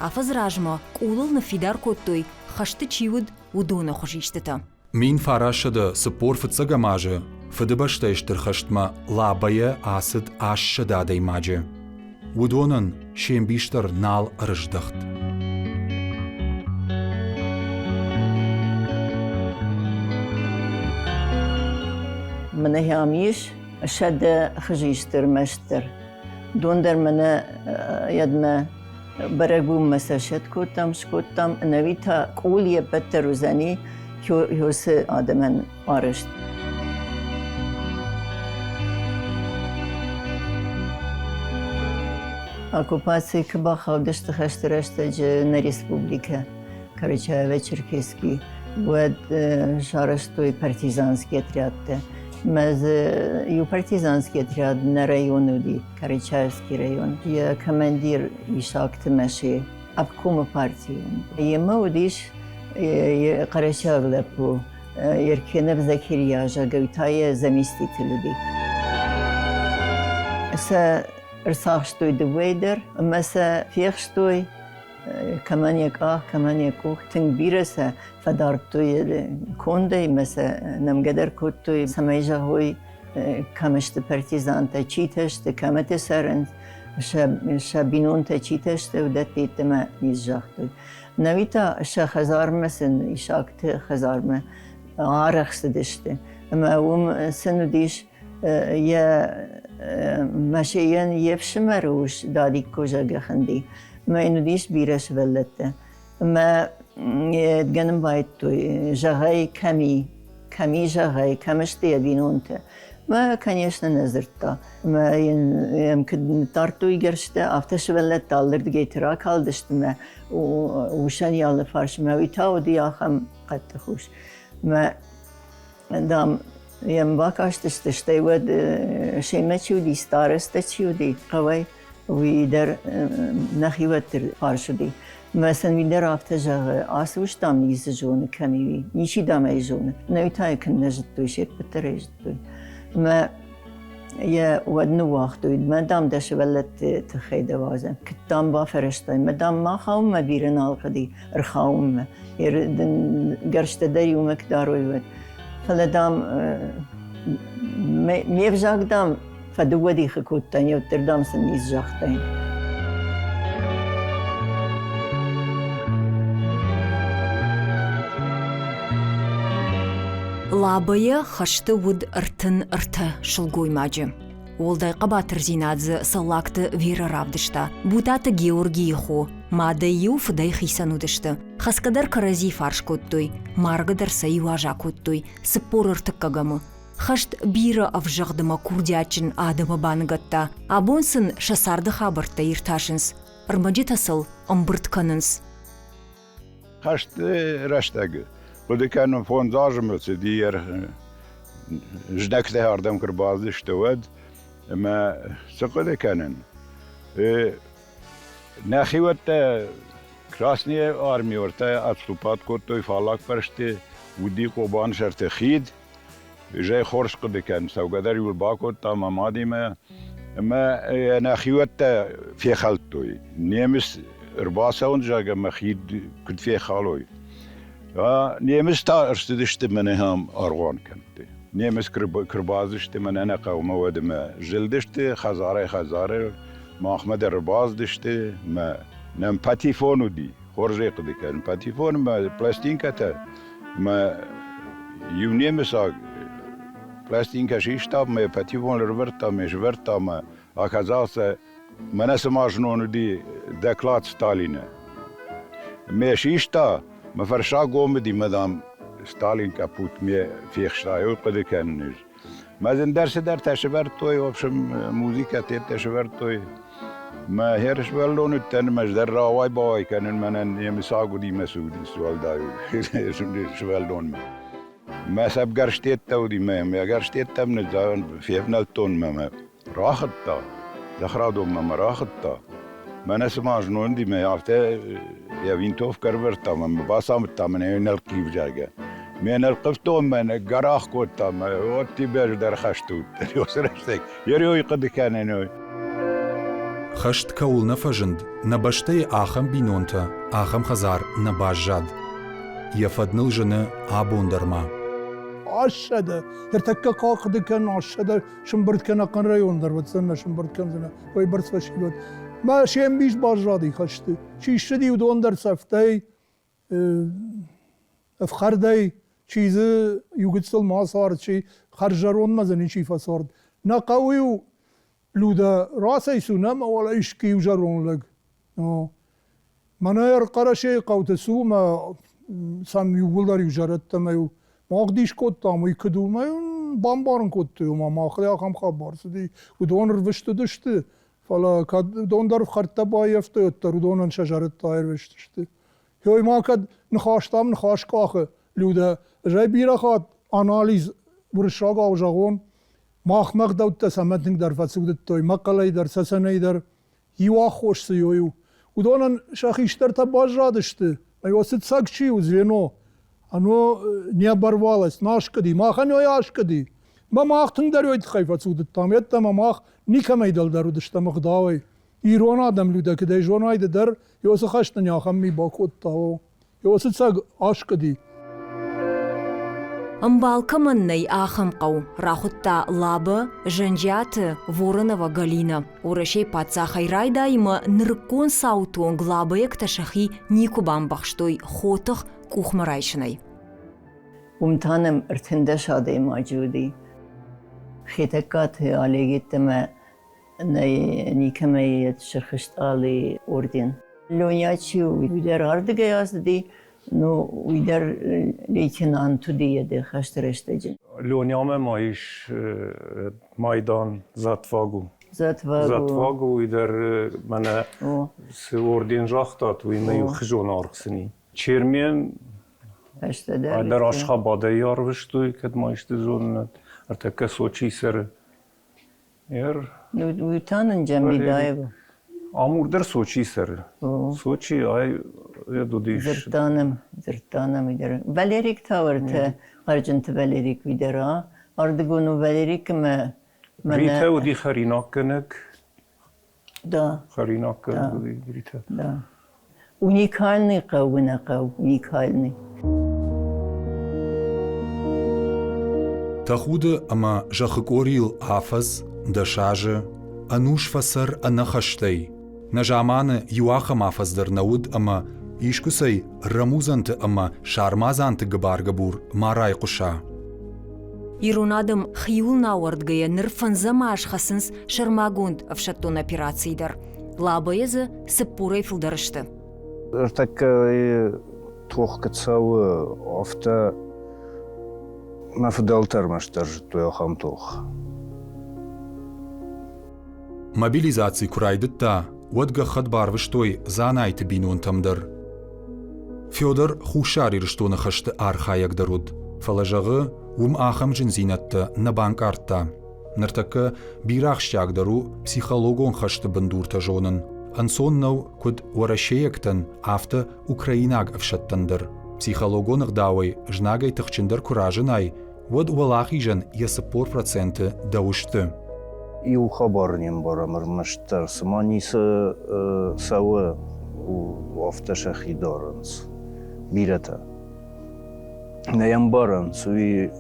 Афӕдзы размӕ къулыл ныффидар кодтой, хӕсты чи уыд, уыдоны хуызистытӕ. 1945 азы Фыдыбӕстӕйы Стыр хӕстмӕ Лабӕйӕ ацыд 800 адӕймаджы. Уыдонӕн се мбис дӕр нал ӕрыздӕхт. Мӕнӕ ам ис 100 хызисты ӕрмӕстдӕр. Дон дӕр мӕнӕ йӕдмӕ бӕрӕгбонмӕ сӕ сӕт кодтам, скодтам, ӕнӕуи та къул йе ппӕт дӕр уыдзӕни Хёсы адӕмӕн арӕзт. Оккупацийы куы бахаудысты хӕсты рӕстӕджы нӕ республикӕ Карачаево-Черкесский, уӕд сарӕзтой партизанский отрядтӕ. Мӕ дзы иу партизанский отряд нӕ районы уыди, Карачаевский район. Йӕ командир Исакты Мӕсе, обкомы партийы. Йемӕ уыдис хъӕрӕсеаг лӕппу Еркенов Закирья, зӕгъгӕ, уый та йӕ заместитель уыди. Сӕ ӕрцахстой дыууӕйы дӕр ӕмӕ сӕ фехстой, кӕмӕн йӕ къах, кӕмӕн йӕ къух. Тынг бирӕ сӕ фӕдардтой кондӕй ӕмӕ сӕ нӕмгӕ дӕр кодтой, цӕмӕй зӕгъой, кӕм сты партизантӕ, читӕ сты, кӕмӕты цӕрынц, сӕ бинонтӕ читӕ сты, уыдӕтты йеддӕмӕ ницы загътой. Науи та сӕ хӕдзармӕ сын исагты хӕдзармӕ арӕх цыдысты. Ӕмӕ уым сын уыдис йӕ Мӕсейӕн йе фсымӕры ус Дадикко зӕгӕхынди. Ӕмӕ йын уыдис бирӕ сывӕллӕттӕ. Ӕмӕ гӕнын байдыдтой, зӕгъай, кӕм и, кӕм и, зӕгъай, кӕм сты йӕ бинонтӕ. Мӕ, конечно, нӕ дзырдта. Мӕ йын йӕм куыд ныддардтой гӕрзтӕ, афтӕ сывӕллӕттӕ алырдыгӕйты ракалдысты мӕ усӕн йӕ алы фарсмӕ. Уый та уыди ахӕм хъӕддых ус. Мӕ, дам, йӕм бакастысты, стӕй уӕд семӕ чи уыди, староста чи уыди хъӕуӕй, уый дӕр нӕхиуӕтты фарс уыди. Мӕ сын уый дӕр афтӕ зӕгъы, ацы ус, дам, ницы зоны, кӕм и уый. Ничи, дам, ӕй зоны. Нӕ та йӕ куыннӕ зыдтой, се ппӕт дӕр ӕй зыдтой. Мӕ йӕ уӕд ныууагътой. Мӕ, дам, дӕ сывӕллӕтты тыххӕй дӕ уадзӕм. Куыд, дам, бафӕрӕзтай? Мӕ, дам, ма хауынмӕ бирӕ нал хъуыди, ӕрхауынмӕ. Гӕрзтӕ дӕр иумӕ куы дарой, уӕд. Фӕлӕ, дам, ме взаг, дам, фӕдыууӕ дихы кодтаин, уӕддӕр, дам, сын ницы загътаин. Лабӕйы хӕсты уыд 33 сылгоймаджы. Уӕлдай хъӕбатырдзинад дзы Цӕллагты Верӕ равдыста. Бутаты Георгийы хо, мадӕй-иу фыдӕй хицӕн уыдысты. Хӕсгӕ дӕр кӕрӕдзи фарс кодтой, маргӕ дӕр сӕ иу аз акодтой, 43-ӕмы. Хӕст бирӕ ӕвзӕгъд ӕмӕ курдиатджын адӕмы баныгӕдта. Абон сын сӕ царды хабӕрттӕ иртасынц, ӕрмӕджытӕ сыл ӕмбырд кӕнынц. Хӕсты рӕстӕг хъуыды кӕнын фондз азы мыл цыди знӕгтӕ ардӕм куы ӕрбацыдысты, уӕд ӕмӕ цы хъуыды кӕнын? Нӕхиуӕттӕ Красные армиортӕ отступат кодтой фаллаг фӕрсты, уыди Хъобаны сӕрты хид, Ӕз ӕй хорз хъуыды кӕнын, цӕугӕ дӕр иу бакодта мӕ мадимӕ ӕмӕ йӕ нӕхиуӕттӕ фехӕлдтой. Немыц ӕрбацӕуынц, зӕгъгӕ, мӕ хид куыд фехалой. Немыц та ӕрцыдысты мӕнӕ ам аргъуан кӕмтты. Немыц куы рбацыдысты мӕнӕ нӕ хъӕумӕ, уӕд ӕмӕ зылдысты хӕдзарӕй-хӕдзары, махмӕ дӕр ӕрбацыдысты, мӕ нӕм патефон уыди, хорз ӕй хъуыды кӕнын, патефон ӕмӕ пластинкӕтӕ Мӕ иу немыцаг пластинкӕ систа мӕ патефон ӕрывӕрдта мӕ сӕвӕрдта мӕ оказался мӕнӕ цыма знон уыди доклад Сталины. Мӕ систа, мӕ фӕрсаггом уыди, мӕ, дам, Сталин капут ме фехста, ой хъуыды кӕнын ӕз. Мӕ ӕндӕр цыдӕртӕ сӕвӕрдтой, в общем, музыкӕ-теттӕ сӕвӕрдтой. Мӕ хер сывӕллон уыдтӕн, ӕмӕ ӕз дӕр рауай-бауай кӕнын мӕнӕн немыцаг уыди мӕ цы уыди, цы уӕлдай сывӕллонмӕ. Мӕ сӕпгӕрстеттӕ уыди, мӕ мӕ гӕрстеттӕм февнӕлдтон мӕ мӕ рахуыдта, цӕхӕрадонмӕ мӕ рахуыдта. Мӕнӕ цыма знон уыди, мӕ афтӕ йӕ винтовкӕ ӕрывӕрдта мӕ мӕ бацамыдта мӕнӕ йын ӕлхъив, зӕгъгӕ. Ме нӕлхъывтон мӕ гӕрах кодта, мӕ вот тебе дӕр хӕсты уыдтӕн уыцы рӕстӕг. Ерёй хъуыды кӕнӕн ой. Хӕст кӕуыл нӕ фӕзынд, нӕ бӕстӕйы ахӕм бинонтӕ, ахӕм хӕдзар нӕ баззад. Йӕ фӕд ныл зыны абон дӕр ма. 800. Ӕртӕккӕ хъахъхъӕды кӕн 800 сымбырд кӕнӕ хъӕн район дӕр уыдзӕн нӕ сымбырд кӕндзынӕ, уый бӕрц фӕсивӕд. Мӕ се мбис баззади хӕсты. Чи ссыди, уыдон дӕр цӕфтӕй, ӕфхӕрдӕй, чи дзы иу гыццыл ма цард, чи хӕрзӕронмӕ дзы ничи фӕцард. Нӕ хъӕуы-иу Людӕ рацӕйцу нӕм, уӕлӕ искуы иу зӕронд лӕг. Мӕнӕ Ӕрхъӕрӕсейы хъӕуты цу мӕ сӕм иууылдӕр иу зӕрӕдтӕ мӕ-иу мах дис кодтам, уый куыд у, мӕ бамбарын кодтой, ома махӕй ахӕм хабар цыди. Уыдон ӕрвыст уыдысты, фӕлӕ кӕд уыдон дӕр ӕфхӕрдтӕ баййӕфтой, уӕддӕр уыдонӕн сӕ зӕрӕдтӕ аирвӕзтысты. Ёй ма кӕд ныхӕстӕм ныхас къахы, Людӕ, ӕз ӕй бирӕ хатт анализ уырыссагау зӕгъон, махмӕ ӕгъдӕуттӕ цӕмӕн тынгдӕр фӕцудыдтой, мӕхъхъӕлӕй дӕр, цӕцӕнӕй дӕр, иу аххос цы ёй у. Уыдонӕн сӕ хистӕртӕ баззадысты, ӕмӕ цы цӕг чи у, звено, оно не оборвалось, наскъуыди, махӕн ёй аскъуыди. Мӕ мах тынгдӕр ёй тыххӕй фӕцудыдтам, йеддӕмӕ мах никӕмӕй дӕлдӕр уыдыстӕм ӕгъдауӕй. Ирон адӕм людӕ куыдӕй зонай ды дӕр, ёцы хӕст нын ахӕм ми бакодта, о. Ёцы цӕг аскъуыди. Ӕмбал кӕмӕн нӕй, ахӕм хъӕу рахуыдта Лабӕ, Зӕнджиаты, Воронова Галинӕ. Уӕрӕсейы паддзахӕй райдайынмӕ нырыккон цауты онг лабӕйӕгтӕ сӕхи никуы бамбӕхстой хотых къухмӕ райсынӕй. Уым та нӕм 13 адӕймаджы уыди. Хетӕгкаты Олег йеддӕмӕ никӕмӕй Сырх Стъалыйы орден. Леня чи у, уый дӕр ардыгӕй ацыди, но уый дӕр лейтенант уыди йӕ хӕсты рӕстӕджы. Ленямӕ ма ис майдан За отвагу. За отвагу. За отвагу уый дӕр мӕнӕ цы орден загътат, уый мӕ иу хызон аргъ цыни. Чермен ӕдӕр Ашхабадӕй арвыстой, кӕд ма исты зонынад. Ӕртӕккӕ Сочийы цӕры. Уый та нын Джамбидаева. Амур дӕр Сочийы цӕры. Сочи ай уыдис. Дзырдта нӕм, дзырдта нӕм уый дӕр. Валерик та уӕртӕ Хъӕрджынты Валерик уый дӕр, а? Ардыгон у Валерик ӕмӕ Ритӕ уыди хӕринаггӕнӕг. Да. Хӕринаггӕнӕг уыди Ритӕ. Да. Уникальный хъӕу нӕ хъӕу, уникальный. Тӕхуды ӕмӕ зӕххы къорийыл афӕдз, 10 азы, ӕнус фӕцӕр ӕнӕхӕстӕй. Нӕ заманы иу ахӕм афӕдз дӕр нӕ уыд ӕмӕ искуыцӕй рӕмудзӕнты ӕмӕ сармадзанты гыбар-гыбур ма райхъуыса. Ирон адӕм хиуыл науӕрдгӕйӕ ныр фӕндзӕм аз хӕцынц сӕрмагонд ӕфсӕддон операцийы дӕр. Лабӕйӕ дзы 40-ӕй фылдӕр сты. Ӕртӕккӕ тох куыд цӕуы, афтӕ мӕ фыдӕлтӕ ӕрмӕстдӕр зыдтой ахӕм тох. Мобилизаци куы райдыдта, уӕд гӕххӕтт барвыстой Дзанайты бинонтӕм дӕр. Федор Хуссар Ирыстоны хӕсты архайӕг дӕр уыд, фӕлӕ зӕгъы, уым ахӕм зындзинӕдтӕ нӕ банкъардта. Ныртӕккӕ бирӕ ахсджиагдӕр у психологон хӕсты бындуртӕ зонын. Ӕнцон нӕу куыд уӕрӕсейӕгтӕн, афтӕ украинаг ӕфсӕдтӕн дӕр. Психологон ӕгъдауӕй знагӕй тыхджындӕр куы разынай, уӕд уӕлахизӕн йӕ 40% дӕу сты. Иу хабар не мбарӕм ӕрмӕстдӕр, цыма ницы цӕуы, афтӕ сӕхи дарынц бирӕтӕ. Нӕ йӕ ӕмбарынц, уый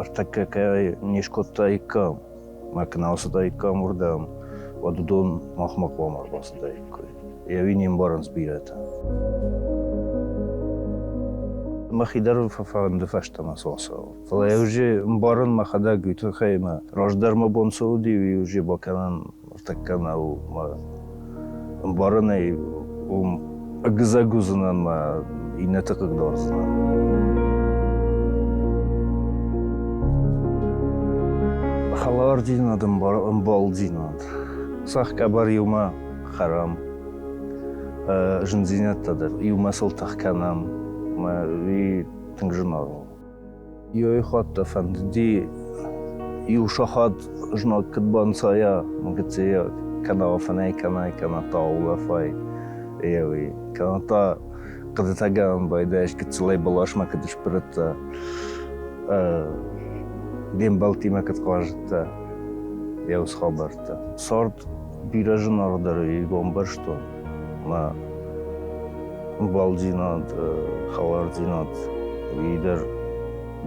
ӕртӕккӕ кӕй не скодтаиккам, мӕ куы нӕ ацыдаиккам уырдӕм, уӕд уыдон махмӕ хъуамӕ ӕрбацыдаиккой. Йӕ не мбарынц бирӕтӕ. Мӕхи дӕр фӕфӕнды фӕстӕмӕ цӕуын. Фӕлӕ йӕ уже ӕмбарын мӕхӕдӕг уый тыххӕй мӕ раздӕр мӕ бон цы уыди, уый уже бакӕнӕн ӕртӕккӕ нӕу. Мӕ ӕмбарынӕй уым ӕгуыдзӕг уыдзынӕн мӕ иннӕты хъыгдардзынӕн. Хӕлардзинад, ӕмбалдзинад. Цӕхх къӕбӕр иумӕ хӕрӕм. Зындзинӕдтӕ дӕр иумӕ сыл тых кӕнӕм. Мӕ уый тынг зынаргъ у. Ёй хатт фӕндыди иу сахат знаг куыд банцайа, гыццийӕ кӕнӕ афынӕй кӕнай, кӕнӕ та улӕфай, еуи, кӕнӕ та хъуыдытӕгӕнӕн байдайыс, гыццылӕй бӕласмӕ куыд сбырыдтӕ, де мбӕлттимӕ куыд хъазыдтӕ, йӕ уыцы хабӕрттӕ. Цард бирӕ зынаргъдӕр и бамбӕрстон. Мӕ ӕмбалдзинад, хӕлардзинад, уый дӕр.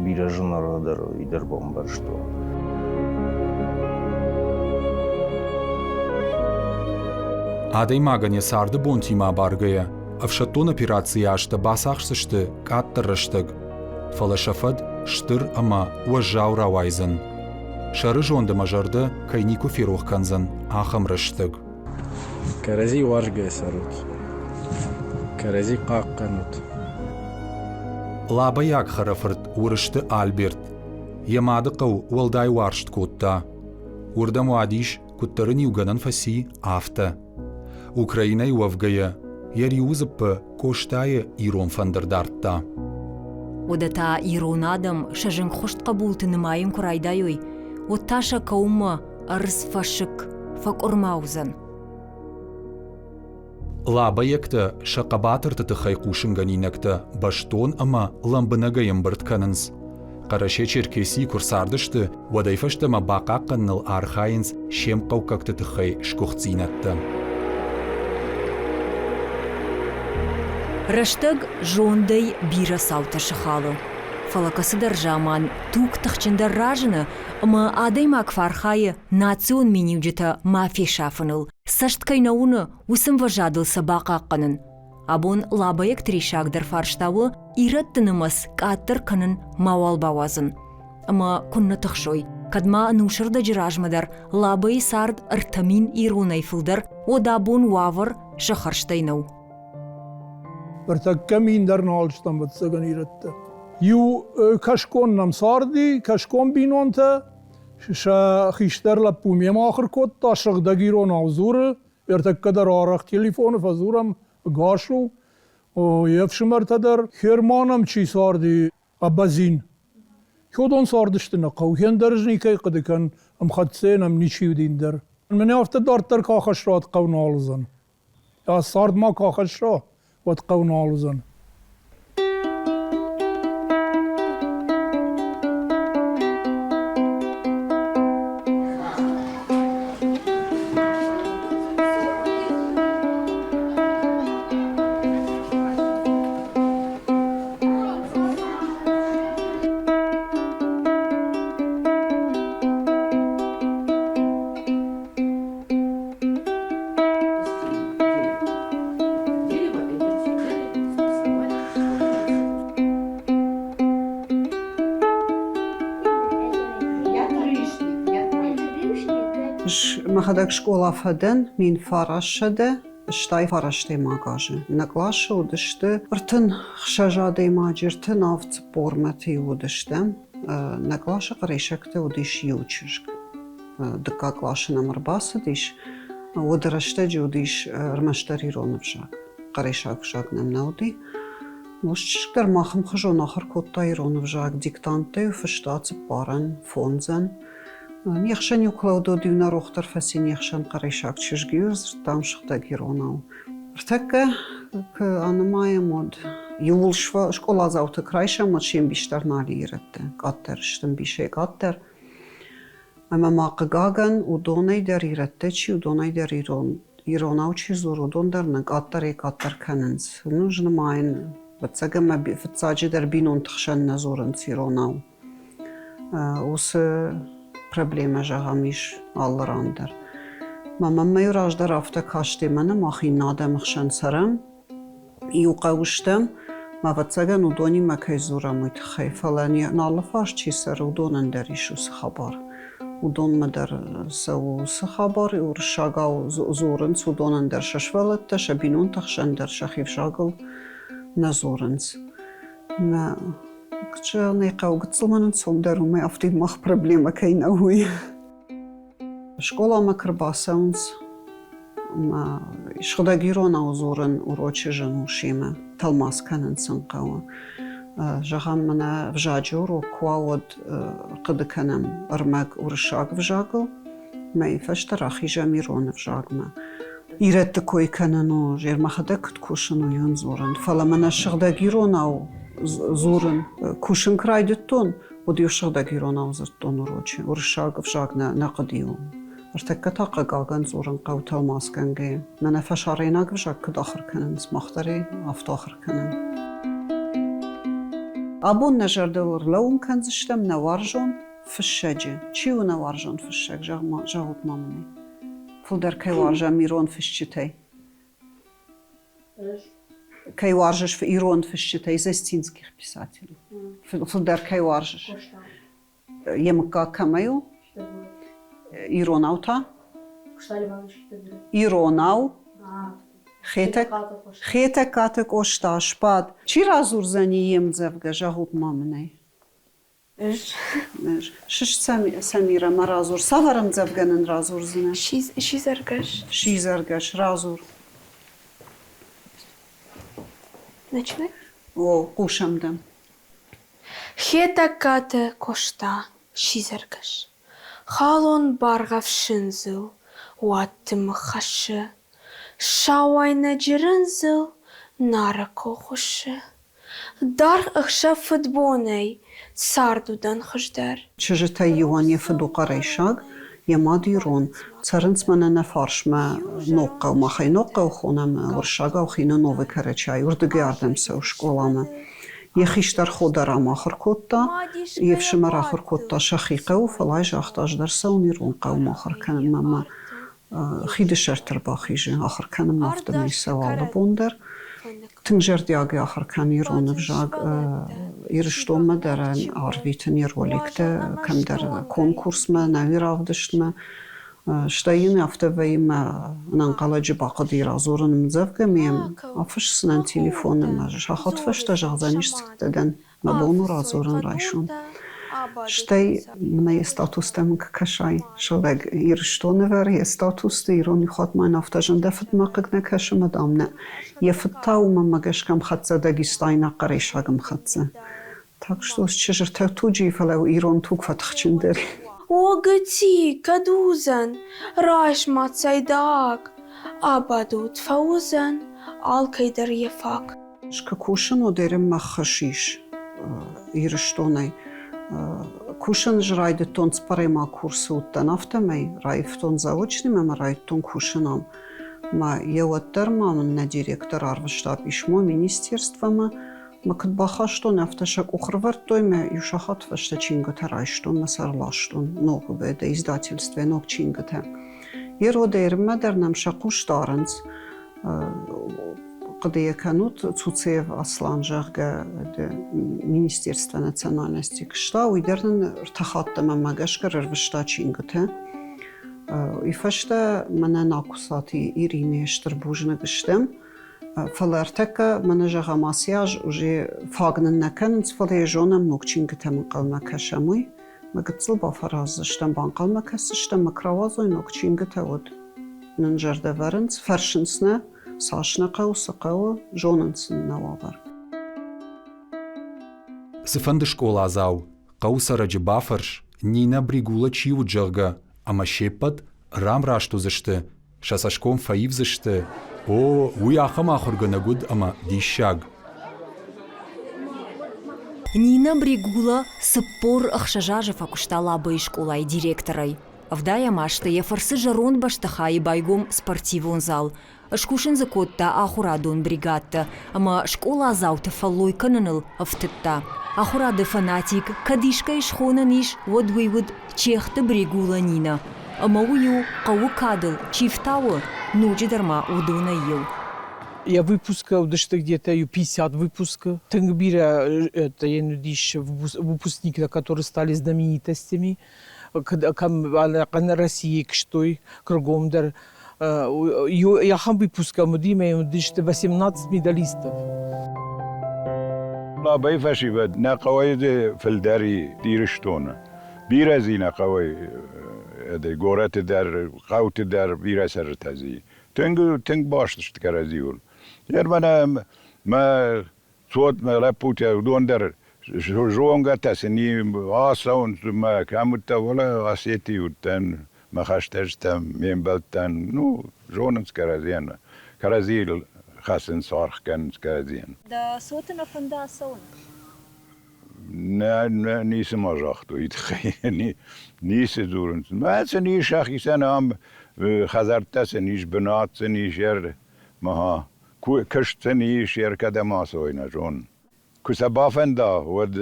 бирӕ зынаргъдӕр уый дӕр бамбӕрстон. Адӕймагӕн йӕ царды бонтимӕ абаргӕйӕ, ӕфсӕддон операцийы азтӕ бацахсдзысты къаддӕр рӕстӕг, фӕлӕ сӕ фӕд стыр ӕмӕ уӕззау рауайдзӕн. Сӕрызонд ӕмӕ зӕрдӕ кӕй никуы ферох кӕндзӕн, ахӕм рӕстӕг. Кӕрӕдзи уарзгӕ цӕрут, кӕрӕдзи хъахъхъӕнут. Лабӕйаг хӕрӕфырт Уырысты Альберт йӕ мады хъӕу уӕлдай уарзт кодта. Уырдӕм уадис, куыддӕр ын-иу гӕнӕн фӕци, афтӕ. Украинӕйы уӕвгӕйӕ, йӕ риуы дзыппы Къостайы ирон фӕндыр дардта. Уӕдӕ та ирон адӕм сӕ зынгхуыст хъӕбулты нымайын куы райдайой, уӕд та сӕ кӕуынмӕ ӕрдз фӕсыкк, фӕкъуырма уыдзӕн. Лабӕйӕгтӕ сӕ хъӕбатырты тыххӕй хъусынгӕнинӕгтӕ бӕстон ӕмӕ лӕмбынӕгӕй ӕмбырд кӕнынц. Хъӕрӕсе-Черкесийы куы рцардысты, уӕдӕй фӕстӕмӕ бахъахъхъӕныныл архайынц се мхъӕуккӕгты тыххӕй сгуыхтдзинӕдтӕ. Рӕстӕг зондӕй бирӕ цаутӕ сыхалы, фӕлӕ кӕцыдӕр заман туг тыхджындӕр разыны ӕмӕ адӕймаг фӕархайы национ миниуджытӕ ма фесафыныл, цӕст кӕй нӕ уыны, уыцы ӕмвӕзадыл сӕ бахъахъхъӕнын. Абон лабӕйӕгты риссагдӕр фарста у ирӕтты нымӕц къаддӕр кӕнын мауал бауадзын. Ӕмӕ куыннӕ тыхсой, кӕд ма ӕнусырдӕджы размӕ дӕр Лабӕйы цард 3000 иронӕй фылдӕр, уӕд абон уавӕр сӕ хӕрзтӕй нӕу. Ӕртӕккӕ мин дӕр нал стӕм, ӕвӕццӕгӕн, ирӕттӕ. Иу кӕсгон нӕм царди, кӕсгон бинонтӕ, сӕ хистӕр лӕппу мемӕ ахуыр кодта, сыгъдӕг иронау дзуры, Ӕртӕккӕ дӕр арӕх телефоны фӕдзурӕм, ӕгас у. Йе фсымӕртӕ дӕр Херманӕм чи царди, Абазин. Уыдон цардысты нӕ хъӕу, ӕндӕр ӕз никӕй хъуыды кӕн, ӕмхӕццӕ нӕм ничи уыди ӕндӕр. Мӕнӕ афтӕ дарддӕр куы ахӕсса, уӕд хъӕу нал уыдзӕн. Цард ма куы ахӕсса, уӕд хъӕу нал уыдзӕн. Мӕхӕдӕг скъола фӕдӕн 1900 стай фарастӕймаг азы. Нӕ къласы уыдысты 36 адӕймаджы, 37 цыппормӕты уыдыстӕм. Нӕ къласы хъӕрӕйсӕгтӕ уыдис иу чызг. Дыккаг къласы нӕм ӕрбацыдис. Уӕды рӕстӕджы уыдис ӕрмӕстдӕр ирон ӕвзаг. Хъӕрӕйсаг ӕвзаг нӕм нӕ уыди. Уыцы чызг дӕр мах ӕмхуызон ахуыр кодта ирон ӕвзаг. Диктанттӕ-иу фыста цыппарӕн, фондзӕн. Не хсӕн-иу куы нӕ рох дӕр фӕци не хсӕн хъӕрӕйсаг чызг-иу дзырдтам сыгъдӕг иронау. Ӕртӕккӕ куы анымайӕм, уӕд иууыл скъоладзауты куы райсӕм, уӕд се мбис дӕр нал и ирӕттӕ. Къаддӕр сты ӕмбисӕй къаддӕр. Ӕмӕ ма хъыгагӕн, уыдонӕй дӕр ирӕттӕ чи, уыдонӕй дӕр ирон, иронау чи дзуры, уыдон дӕр нӕ къаддӕрӕй-къаддӕр кӕнынц. Ну, ӕз нымайын, ӕвӕццӕгӕн мӕ фыццаджыдӕр бинонты хсӕн нӕ дзурынц иронау. Уыцы проблемӕ, зӕгъӕм, ис алы ран дӕр. Мӕ мамӕ-иу раздӕр афтӕ касти, мӕнӕ мах иннӕ адӕмы хсӕн цӕрӕм, иу хъӕуы стӕм, ӕвӕццӕгӕн, уыдонимӕ кӕй дзурӕм, уый тыххӕй. Фӕлӕ не алыфарс чи цӕры, уыдонӕн дӕр ис уыцы хабар. Уыдонмӕ дӕр цӕуы уыцы хабар, уырыссагау дзурынц, уыдонӕн дӕр сӕ сывӕллӕттӕ, сӕ бинонты хсӕн дӕр сӕхи взагыл нӕ дзурынц. Мӕ нӕ хъӕуы гыццыл мӕн ӕнцондӕр у, мӕ афтид мах проблемӕ кӕй нӕу, уый. Скъоламӕ куы рбацӕуынц, ӕмӕ сыгъдӕг иронау дзурын урочы зын у семӕ, тӕлмац кӕнын сын хъӕуы. Зӕгъӕм, мӕнӕ ӕвзаджы урок куы уа, уӕд хъуыды кӕнӕм ӕрмӕг уырыссаг ӕвзагыл, мӕйы фӕстӕ рахизӕм ирон ӕвзагмӕ. Ирӕтты кой кӕнын у, мӕхӕдӕг куыд кусын, уый уын дзурын. Фӕлӕ мӕнӕ сыгъдӕг иронау дзурын кусын куы райдыдтон, уӕд-иу сыгъдӕг иронау дзырдтон урочы. Уырыссаг ӕвзаг нӕ, нӕ хъуыди-иу. Ӕртӕккӕ та хъыгагӕн дзурын хъӕуы тӕлмацгӕнгӕйӕ. Мӕнӕ фӕсарӕйнаг ӕвзаг куыд ахуыр кӕнынц, мах дӕр ӕй афтӕ ахуыр кӕнӕм. Абон нӕ зӕрдыл ӕрлӕууын кӕндзыстӕм нӕ уарзон фыссӕджы. Чи у нӕ уарзон фыссӕг, зӕгъут ма мын ӕй. Фылдӕр кӕй уарзӕм ирон фысджытӕй? Кӕй уарзыс ирон фысджытӕй, из остинских писателей? Фылдӕр кӕй уарзыс? Йӕ мыггаг кӕмӕй у? Иронау та? Иронау? Хетӕгкаты Къоста сбад. Чи радзурдзӕни йе мдзӕвгӕ, зӕгъут ма мын ӕй. Сыст Самирӕ, ма радзур. Цавӕр ӕмдзӕвгӕ нын радзурдзынӕ? Сидзӕргӕс. Сидзӕргӕс, радзур. Начинай? О, хъусӕм дӕм. Хетӕгкаты Къоста сидзӕргӕс. Халон баргъӕфсындзыл уадтымыгъ хӕссы, Сау айнӕджы рындзыл нарӕг куы хуыссы. Даргъ ӕхсӕв фыдбонӕй цард уыдӕн хуыздӕр. Чызджытӕй иуӕн йӕ фыд у хъӕрӕйсаг, йӕ мад ирон. Цӕрынц мӕнӕ нӕ фарсмӕ Ногхъӕу. Махӕй Ногхъӕу хонӕм, уырыссагау хины Новый Карачай. Уырдыгӕй ардӕм цӕуы скъоламӕ. Йӕ хистӕр хо дӕр ам ахуыр кодта, йе фсымӕр ахуыр кодта сӕхи хъӕуы, фӕлӕ ай загъта, ӕз дӕр цӕуын ирон хъӕумӕ ахуыр кӕнынмӕ ӕмӕ хиды сӕрты ӕрбахизы ахуыр кӕнынмӕ, афтӕмӕй цӕуы алы бон дӕр. Тынг зӕрдиагӕй ахуыр кӕны ирон ӕвзаг. Ирыстонмӕ дӕр арвитын йӕ роликтӕ кӕмдӕр конкурсмӕ, нӕуи равдыстмӕ. Стӕй йын афтӕ вӕййы мӕ ӕнӕнхъӕлӕджы бахъуыди радзурын ӕмдзӕвгӕ ме афысдзынӕн телефоны мӕ сахат фӕстӕ зӕгъдзӕнис цӕттӕ дӕн, мӕ бон у радзурын райсом. Стӕй мӕнӕ йе статустӕм куы кӕсай, сыгъдӕг Ирыстоны вӕр йе статусты ирон ихуат ма йын афтӕ зын дӕ фыдмӕ хъыг нӕ кӕсы мӕ дам нӕ. Йӕ фыд та уымӕ гӕсгӕ ӕмхӕццӕ дагестайнаг хъӕрӕйсаг ӕмхӕццӕ. Так что чызджытӕ туджы, фӕлӕ ирон туг фӕтыхджындӕр. О, гыцци, кӕд уыдзӕн, райс ма цайдаг, абадут, фӕуыдзӕн алкӕй дӕр йӕ фаг. Ӕз куы кусын, уӕд мӕ хӕс ис Ирыстонӕй. Кусын ӕз райдыдтон цыппӕрӕймаг курсы уыдтӕн, афтӕмӕй раивтон заочныймӕ ӕмӕ райдыдтон кусын ам. Мӕ йӕ уӕддӕр ма мын нӕ директор арвыста писмо министерствомӕ, Мӕ куыд бахастон, афтӕ сӕ къух ӕрывӕрдтой мӕ иу сахат фӕстӕ чингуытӕ райстон, мӕ сӕр ластон ног УБД издательствӕйы ног чингуытӕ. Йе родӕрмӕ дӕр нӕм сӕ хъус дарынц. Хъуыды кӕнут, Цуцеев Аслан, зӕгъгӕ, Министерство национальности куыста, уый дӕр нын ӕртӕ хатты мӕнмӕ гӕсгӕ ӕрвыста чингуытӕ. Уый фӕстӕ мӕнӕн Акуысаты Иринӕйы стыр бузныг стӕм. Фӕлӕ ӕртӕккӕ, мӕнӕ зӕгъӕм, ацы аз уже фаг нын нӕ кӕнынц, фӕлӕ йӕ зонӕм, ног чингуытӕм ӕнхъӕлмӕ кӕсӕм, уый. Мӕ гыццыл бафӕраздзыстӕм, банхъӕлмӕ кӕсдзыстӕм, мӕ куы рауадзой ног чингуытӕ, уӕд нын зӕрдӕ вӕрынц, фӕрсынц нӕ, цас нӕ хъӕуы, цы хъӕуы, зонынц нын нӕ уавӕр. Цыфӕнды скъоладзау, хъӕуы цӕрӕджы бафӕрс, Нинӕ Бригула чи уыд, зӕгъгӕ, ӕмӕ се ппӕт рамраст уыдзысты, сӕ цӕсгом фӕивдзысты. О, уый ахӕм ахуыргӕнӕг уыд ӕмӕ диссаг. Нинӕ Бригула 46 азы фӕкуыста Лабӕйы скъолайы директорӕй. Ӕвдайӕм азты йӕ фӕрцы зӕронд бӕстыхайы байгом спортивон зал. Скусын дзы кодта ахуырадон бригадтӕ ӕмӕ скъоладзауты фӕллой кӕныныл ӕфтыдта. Ахуырады фанатик кӕд искӕй схонӕн ис, уӕд уый уыд Чехты Бригула Нинӕ. Ӕмӕ уый у, хъӕуы кадыл чи фтауы, ноджыдӕр ма уыдонӕй иу. Йӕ выпускы уыдысты где-то 50 выпускы. Тынг бирӕ это йын уыдис выпускниктӕ, которые стали знаменитостями, кӕм ӕнӕхъӕн Российы куыстой кругом дӕр. Ахӕм выпускӕм уыди ӕмӕ йын уыдысты 18 медалистов. Лабӕйы фӕсивӕд нӕ хъӕуӕй фылдӕр Ирыстоны. Бирӕ зи нӕ хъӕуӕй горӕты дӕр, хъӕуты дӕр бирӕ цӕрджытӕ зи. Тынг, тынг баст сты кӕрӕдзиуыл. Йер мӕнӕ мӕ цот, мӕ лӕппутӕ, уыдон дӕр зонгӕтӕ сын и, ацӕуынц мӕ кӕм уыдтӕ, уӕлӕ Осетийы уыдтӕн, мӕ хӕстӕджытӕм, ме мбӕлттӕн, ну, зонынц кӕрӕдзийӕн, кӕрӕдзийыл хӕцынц, аргъ кӕнынц кӕрӕдзийӕн. Дӕ цоты нӕ фӕнды ацӕуын? Нӕ, нӕ, ницы ма загътой тыххӕй, ницы дзурынц. Мӕ сын ис сӕхицӕн ам хӕдзӕрттӕ сын ис, бынат сын ис, ӕр, маха, куыст сын ис, ӕркӕдӕм ацӕуой, нӕ зонын. Куы сӕ бафӕнда, уӕд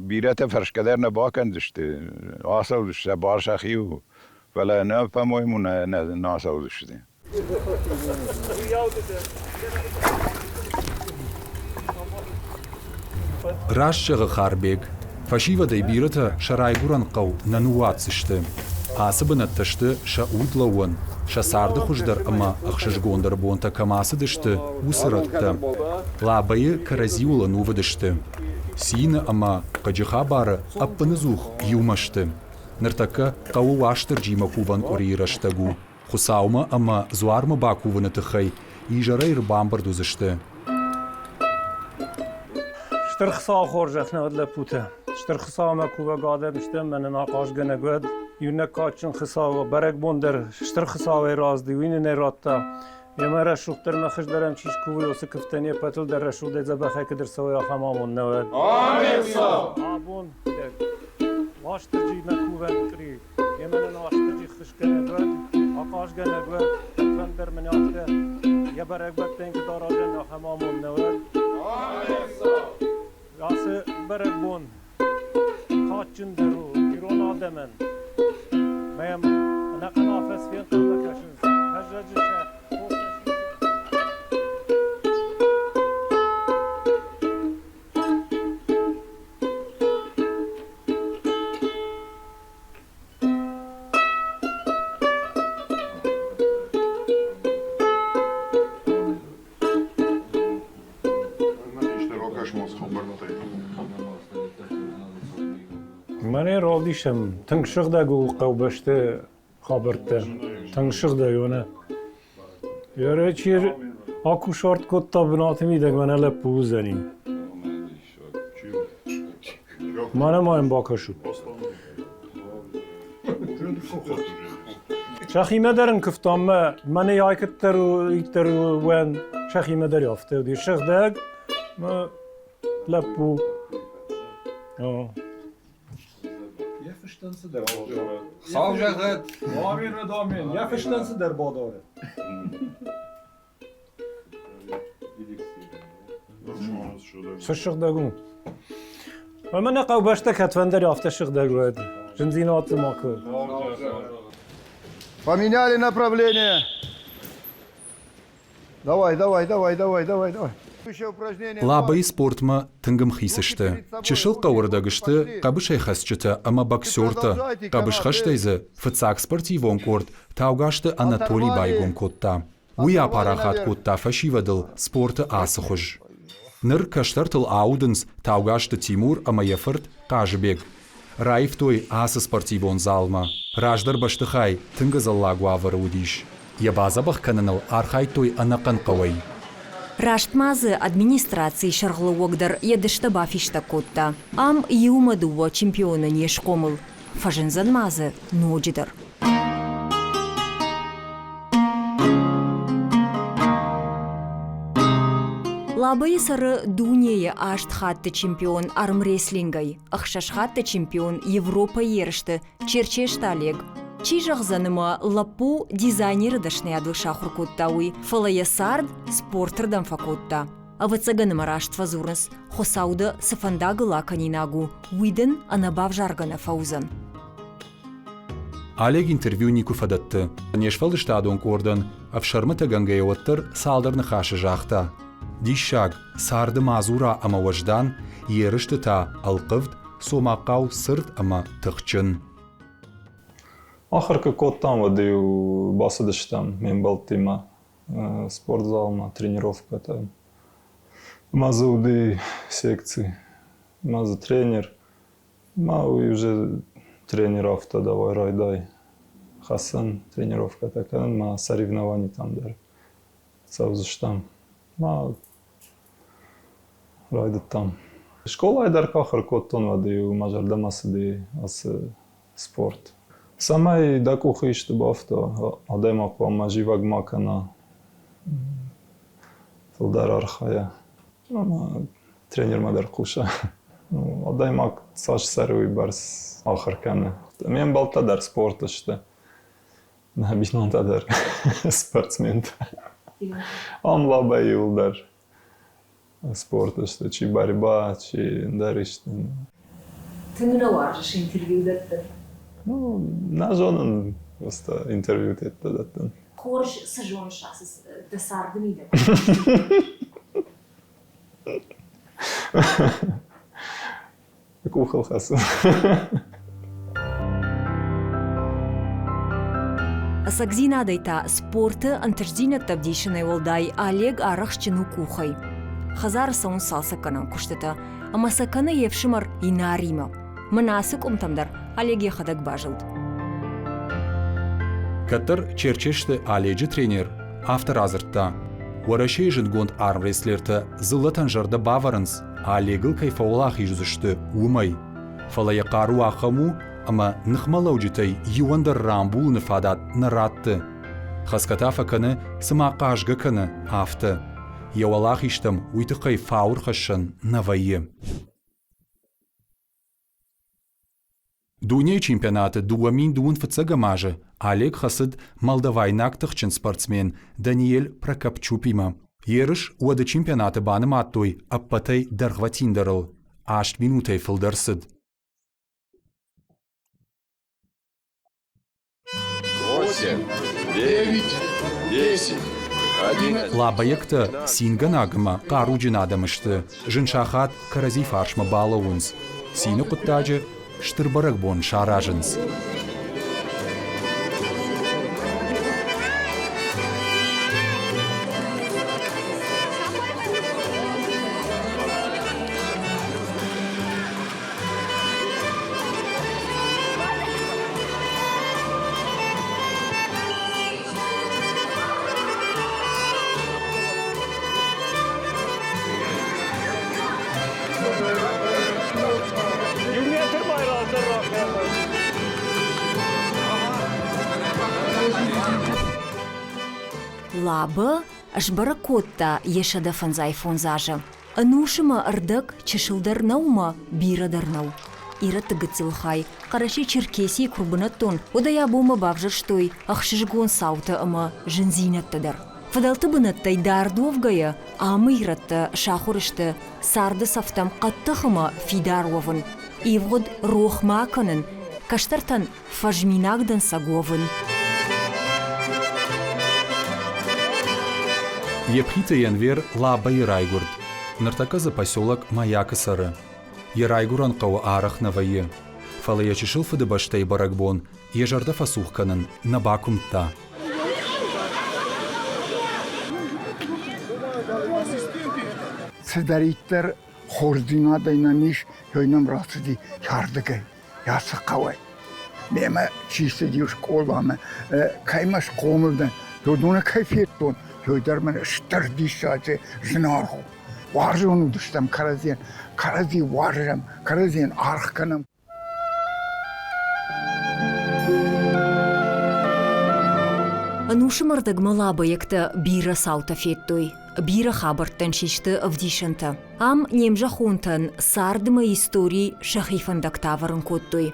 бирӕтӕ фӕрсгӕ дӕр нӕ бакӕндзысты, ацӕудзысты, сӕ бар сӕхи у, фӕлӕ нӕ, по-моему, нӕ, нӕ ацӕудзысты. Раст зӕгъы Харбег, фӕсивӕдӕй бирӕтӕ сӕ райгуырӕн хъӕу нӕ ныууадздзысты. Ацы бынӕттӕ сты сӕ удлӕууӕн, сӕ царды хуыздӕр ӕмӕ ӕхсызгондӕр бонтӕ кӕм ацыдысты, уыцы рӕттӕ. Лабӕйы кӕрӕдзиуыл ӕнувыд сты. Цины ӕмӕ хъыджы хабары ӕппыныдзух иумӕ сты. Ныртӕккӕ хъӕуы Уастырджимӕ кувӕн къуырийы рӕстӕг у. Хуыцаумӕ ӕмӕ дзуармӕ бакувыны тыххӕй изӕрӕй ӕрбамбырд уыдзысты. Стыр Хуыцауы хорзӕх нӕ уӕд, лӕппутӕ! Стыр Хуыцаумӕ кувӕг адӕм стӕм, мӕнӕн ахъазгӕнӕг уӕд. Иунӕг кадджын Хуыцау бӕрӕгбон дӕр Стыр Хуыцауӕй разды, уый нын ӕй радта. Емӕ рӕсугъддӕр мӕ хуыздӕрӕн чи скувы, уыцы куывдтӕ не ппӕтыл дӕр рӕсугъдӕй дзӕбӕхӕй куыд ӕрцӕуой, ахӕм амонд нӕ уӕд. Амин! Абон Уастырджимӕ кувӕн къуыри Емӕ нын Уастырджи ххуысгӕнӕг уӕд, ахъазгӕнӕг уӕд, фӕндӕр мын афтӕ йӕ бӕрӕгбӕттӕн куыд аразӕн, ахӕм амонд нӕ уӕд. Ацы бӕрӕгбон кадджындӕр у ирон адӕмӕн. Мӕ йӕм ӕнӕхъӕн афӕдз фенхъӕлмӕ кӕсынц. Фӕззӕджы сӕ Мӕнӕ равдисӕм, тынг сыгъдӕг у хъӕубӕсты хабӕрттӕ. Тынг сыгъдӕг у, нӕ. Короче, акусарт кодта бынаты мидӕг мӕнӕ лӕппу уыдзӕни. Мӕнӕ ма йын бакӕсут. Сӕхимӕ дӕр ын куывтам мӕ мӕнӕ айкыддӕр иддӕр уӕн сӕхимӕ дӕр афтӕ уыди. Сыгъдӕг мӕ лӕппу. Йӕ фыстӕн цыдӕр Сау зӕгъӕд. Амин, амин. Йӕ фыстӕн цыдӕр бадары. Цы сыгъдӕг у? Ӕмӕ нӕ хъӕубӕстӕ кӕдфӕндӕр афтӕ сыгъдӕг уӕд. Зындзинад дзы макуы. Поменяли направление. Давай, давай, давай, давай, давай, давай. Лабӕйы спортмӕ тынг ӕмхиц сты. Чысыл хъӕуырдӕг сты хъӕбысӕйхӕцджытӕ ӕмӕ боксертӕ. Хъӕбысхӕстӕй дзы фыццаг спортивон къорд Таугазты Анатолий байгом кодта. Уый апарахат кодта фӕсивӕдыл спорты ацы хуыз. Ныр кӕстӕртыл аудынц Таугазты Тимур ӕмӕ йӕ фырт Хъазыбег. Раивтой ацы спортивон залмӕ. Раздӕр бӕстыхай тынг ӕдзӕллаг уавӕры уыдис. Йӕ бадзӕбӕх кӕныныл архайдтой ӕнӕхъӕн хъӕуӕй. Раст ма дзы администрацийы сӕргълӕууӕг дӕр йӕ дыстӕ бафистӕг кодта. Ам иумӕ дыууӕ чемпионы не схъомыл, фӕзындзӕн ма дзы ноджыдӕр. Лабӕйы цӕры дунейы аст хатты чемпион армрестлингӕй, ӕхсӕз хатты чемпион Европӕйы ерысты Черчесты Олег. Чи зӕгъдзӕн ӕмӕ лӕппу дизайнеры дӕсныйадыл сахуыр кодта уый, фӕлӕ йӕ цард спортырдӕм фӕкодта. Ӕвӕццӕгӕн ӕмӕ раст фӕдзурынц, Хуыцау дӕ цы фӕндагыл акӕнинаг у, уый дын ӕнӕбавзаргӕ нӕ фӕуыдзӕн. Олег интервью никуы фӕдӕтты. Не сфӕлдыстадон къордӕн ӕфсӕрмытӕгӕнгӕйӕ уӕддӕр цалдӕр ныхасы загъта. Диссаг, царды мадзура ӕмӕ уӕздан, ерысты та ӕлхъывд, Цомахъау цырд ӕмӕ тыхджын. Ахуыр куы кодтам, уӕд-иу бацыдыстӕм ме мбӕлттимӕ спортзалмӕ тренировкӕтӕ. Ӕмӕ дзы уыди секци, ӕмӕ дзы тренер. Ӕмӕ уый уже тренер афтӕ давай райдай хӕцын, тренировкӕтӕ кӕнын ма соревнованитӕм дӕр цӕудзыстӕм. Ма райдыдтам. Скъолайы дӕр куы ахуыр кодтон, уӕд-иу мӕ зӕрдӕмӕ цыди ацы спорт. Цӕмӕй дӕ къухы исты бафта, адӕймаг хъуамӕ зивӕг ма кӕна, фылдӕр архайа ӕмӕ тренермӕ дӕр хъуса. Адӕймаг цас цӕры, уыйбӕрц ахуыр кӕны. Ме мбӕлттӕ дӕр спорты сты. Нӕ бинонтӕ дӕр спортсментӕ. Ам Лабӕйы иуылдӕр. Спорт сты, чи борьба, чи ӕндӕр исты. Тынг нӕ уарзыс интервью дӕттын? Ну, нӕ зонын просто интервью дӕттын. Хорз цы зоныс ацы дӕ царды мидӕг? Къухыл хӕцын. Ӕцӕгдзинадӕй та спорты ӕнтыстдзинӕдтӕ ӕвдисынӕй уӕлдай Олег арӕхстджын у къухӕй. Хӕдзары цӕуынц цалцӕггӕнӕн куыстытӕ ӕмӕ сӕ кӕны йе фсымӕр Инаримӕ. Мӕнӕ ацы къуымтӕм дӕр Олег йӕхӕдӕг базылд. Кӕддӕр Черчесты Оледжы тренер афтӕ радзырдта: Уӕрӕсейы зындгонд армрестлертӕ дзыллӕтӕн зӕрдӕ бавӕрынц, Олегыл кӕй фӕуӕлахиз уыдзысты, уымӕй. Фӕлӕ йӕ хъару ахӕм у, ӕмӕ ныхмӕлӕуджытӕй иуӕн дӕр рамбулыны фадат нӕ ратты. Хӕцгӕ та фӕкӕны, цыма хъазгӕ кӕны, афтӕ. Йӕ уӕлахизтӕм уый тыххӕй фау ӕрхӕссӕн нӕ вӕййы. Дунейы чемпионаты 2021 азы Олег хӕцыд молдавайнаг тыхджын спортсмен Даниэль Прокопчупимӕ. Ерыс уӕды чемпионаты банымадтой ӕппӕтӕй дӕргъвӕтиндӕрыл – 8 минутӕй фылдӕр цыд. Восемь, девять, десять, Лабӕйӕгтӕ цингӕнӕг ӕмӕ хъаруджын адӕм сты, зын сахат кӕрӕдзи фарсмӕ балӕууынц, цины хъуыддаджы стыр бӕрӕгбон саразынц. Лабӕ сбӕрӕг кодта йӕ 155 азы. Ӕнусы ма ӕрдӕг чысыл дӕр нӕу ӕмӕ бирӕ дӕр нӕу. Ирӕтты гыццыл хай Хъӕрӕсе-Черкесийы куы рбынӕттон, уӕд ӕй абонмӕ бавзӕрстой ӕхсызгон цаутӕ ӕмӕ зындзинӕдтӕ дӕр. Фыдӕлты бынӕттӕй дард уӕвгӕйӕ, амы ирӕттӕ сахуыр сты царды цӕфтӕм хъӕддых ӕмӕ фидар уӕвын, ивгъуыд рох ма кӕнын, кӕстӕртӕн фӕзминаг дӕнцӕг уӕвын. Епхиты Енвер Лабӕйы райгуырд. Ныртӕккӕ дзы поселок Маякы цӕры. Йӕ райгуырӕн хъӕуы арӕх нӕ вӕййы. Фӕлӕ йӕ чысыл фыдыбӕстӕйы бӕрӕгбон йӕ зӕрдӕ фӕцух кӕнын нӕ бакуымдта. Цыдӕриддӕр хорздзинадӕй нӕм ис, уый нӕм рацыди ардыгӕй. Ацы хъӕуӕй. Мемӕ чи цыди скъоламӕ, кӕй мӕ схъомыл дӕн, уыдоны кӕй федтон, уый дӕр мын стыр диссаджы зынаргъ у. Уарзон уыдыстӕм кӕрӕдзийӕн, кӕрӕдзи уарзӕм, кӕрӕдзийӕн аргъ кӕнӕм. Ӕнусы мӕрдӕгмӕ лабӕйӕгтӕ бирӕ цаутӕ федтой, бирӕ хабӕрттӕн систы ӕвдисӕнтӕ. Ам не мзӕххонтӕн цардмӕ истори сӕхи фӕндӕгтӕ ӕвӕрын кодтой.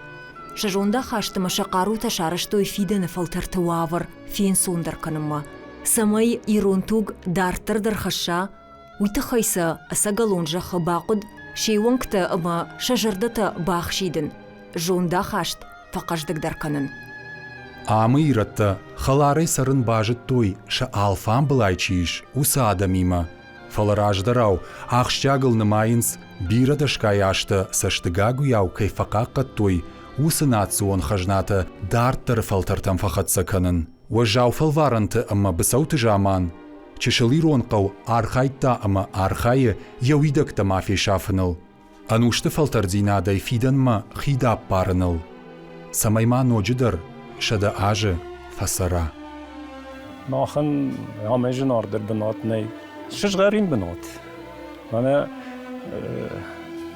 Сӕ зондахаст ӕмӕ сӕ хъарутӕ сарӕзтой фидӕны фӕлтӕрты уавӕр фенцондӕр кӕнынмӕ. Цӕмӕй ирон туг дарддӕр дӕр хӕсса, уый тыххӕй сӕ ӕцӕгӕлон зӕххы бахъуыд се уӕнгтӕ ӕмӕ сӕ зӕрдӕтӕ бахсидын, зондахаст фӕхъӕздыгдӕр кӕнын. Амы ирӕттӕ хӕларӕй цӕрын базыдтой, сӕ алфамбылай чи ис, уыцы адӕмимӕ. Фӕлӕ раздӕрау ахсджиагыл нымайынц, бирӕ дӕсгай азтӕ цӕстыгагуыйау кӕй фӕхъахъхъӕдтой, уыцы национ хӕзнатӕ дарддӕры фӕлтӕртӕм фӕхӕццӕ кӕнын. Уӕззау фӕлварӕнты ӕмӕ быцӕуты заман чысыл ирон хъӕу архайдта ӕмӕ архайы йӕ уидӕгтӕ ма фесафыныл. Ӕнусты фӕлтӕрддзинадӕй фидӕнмӕ хид ӕппарыныл, цӕмӕй ма ноджыдӕр 100 азы фӕцӕра. Махӕн амӕй зынаргъдӕр бынат нӕй. Сызгъӕрин бынат. Мӕнӕ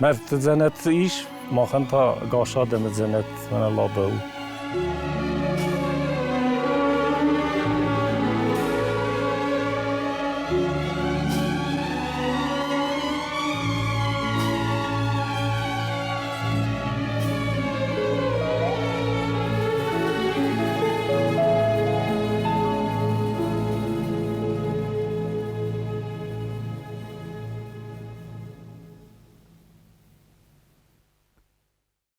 мӕрдты дзӕнӕт ис, махӕн та гас адӕмы дзӕнӕт мӕнӕ Лабӕ у.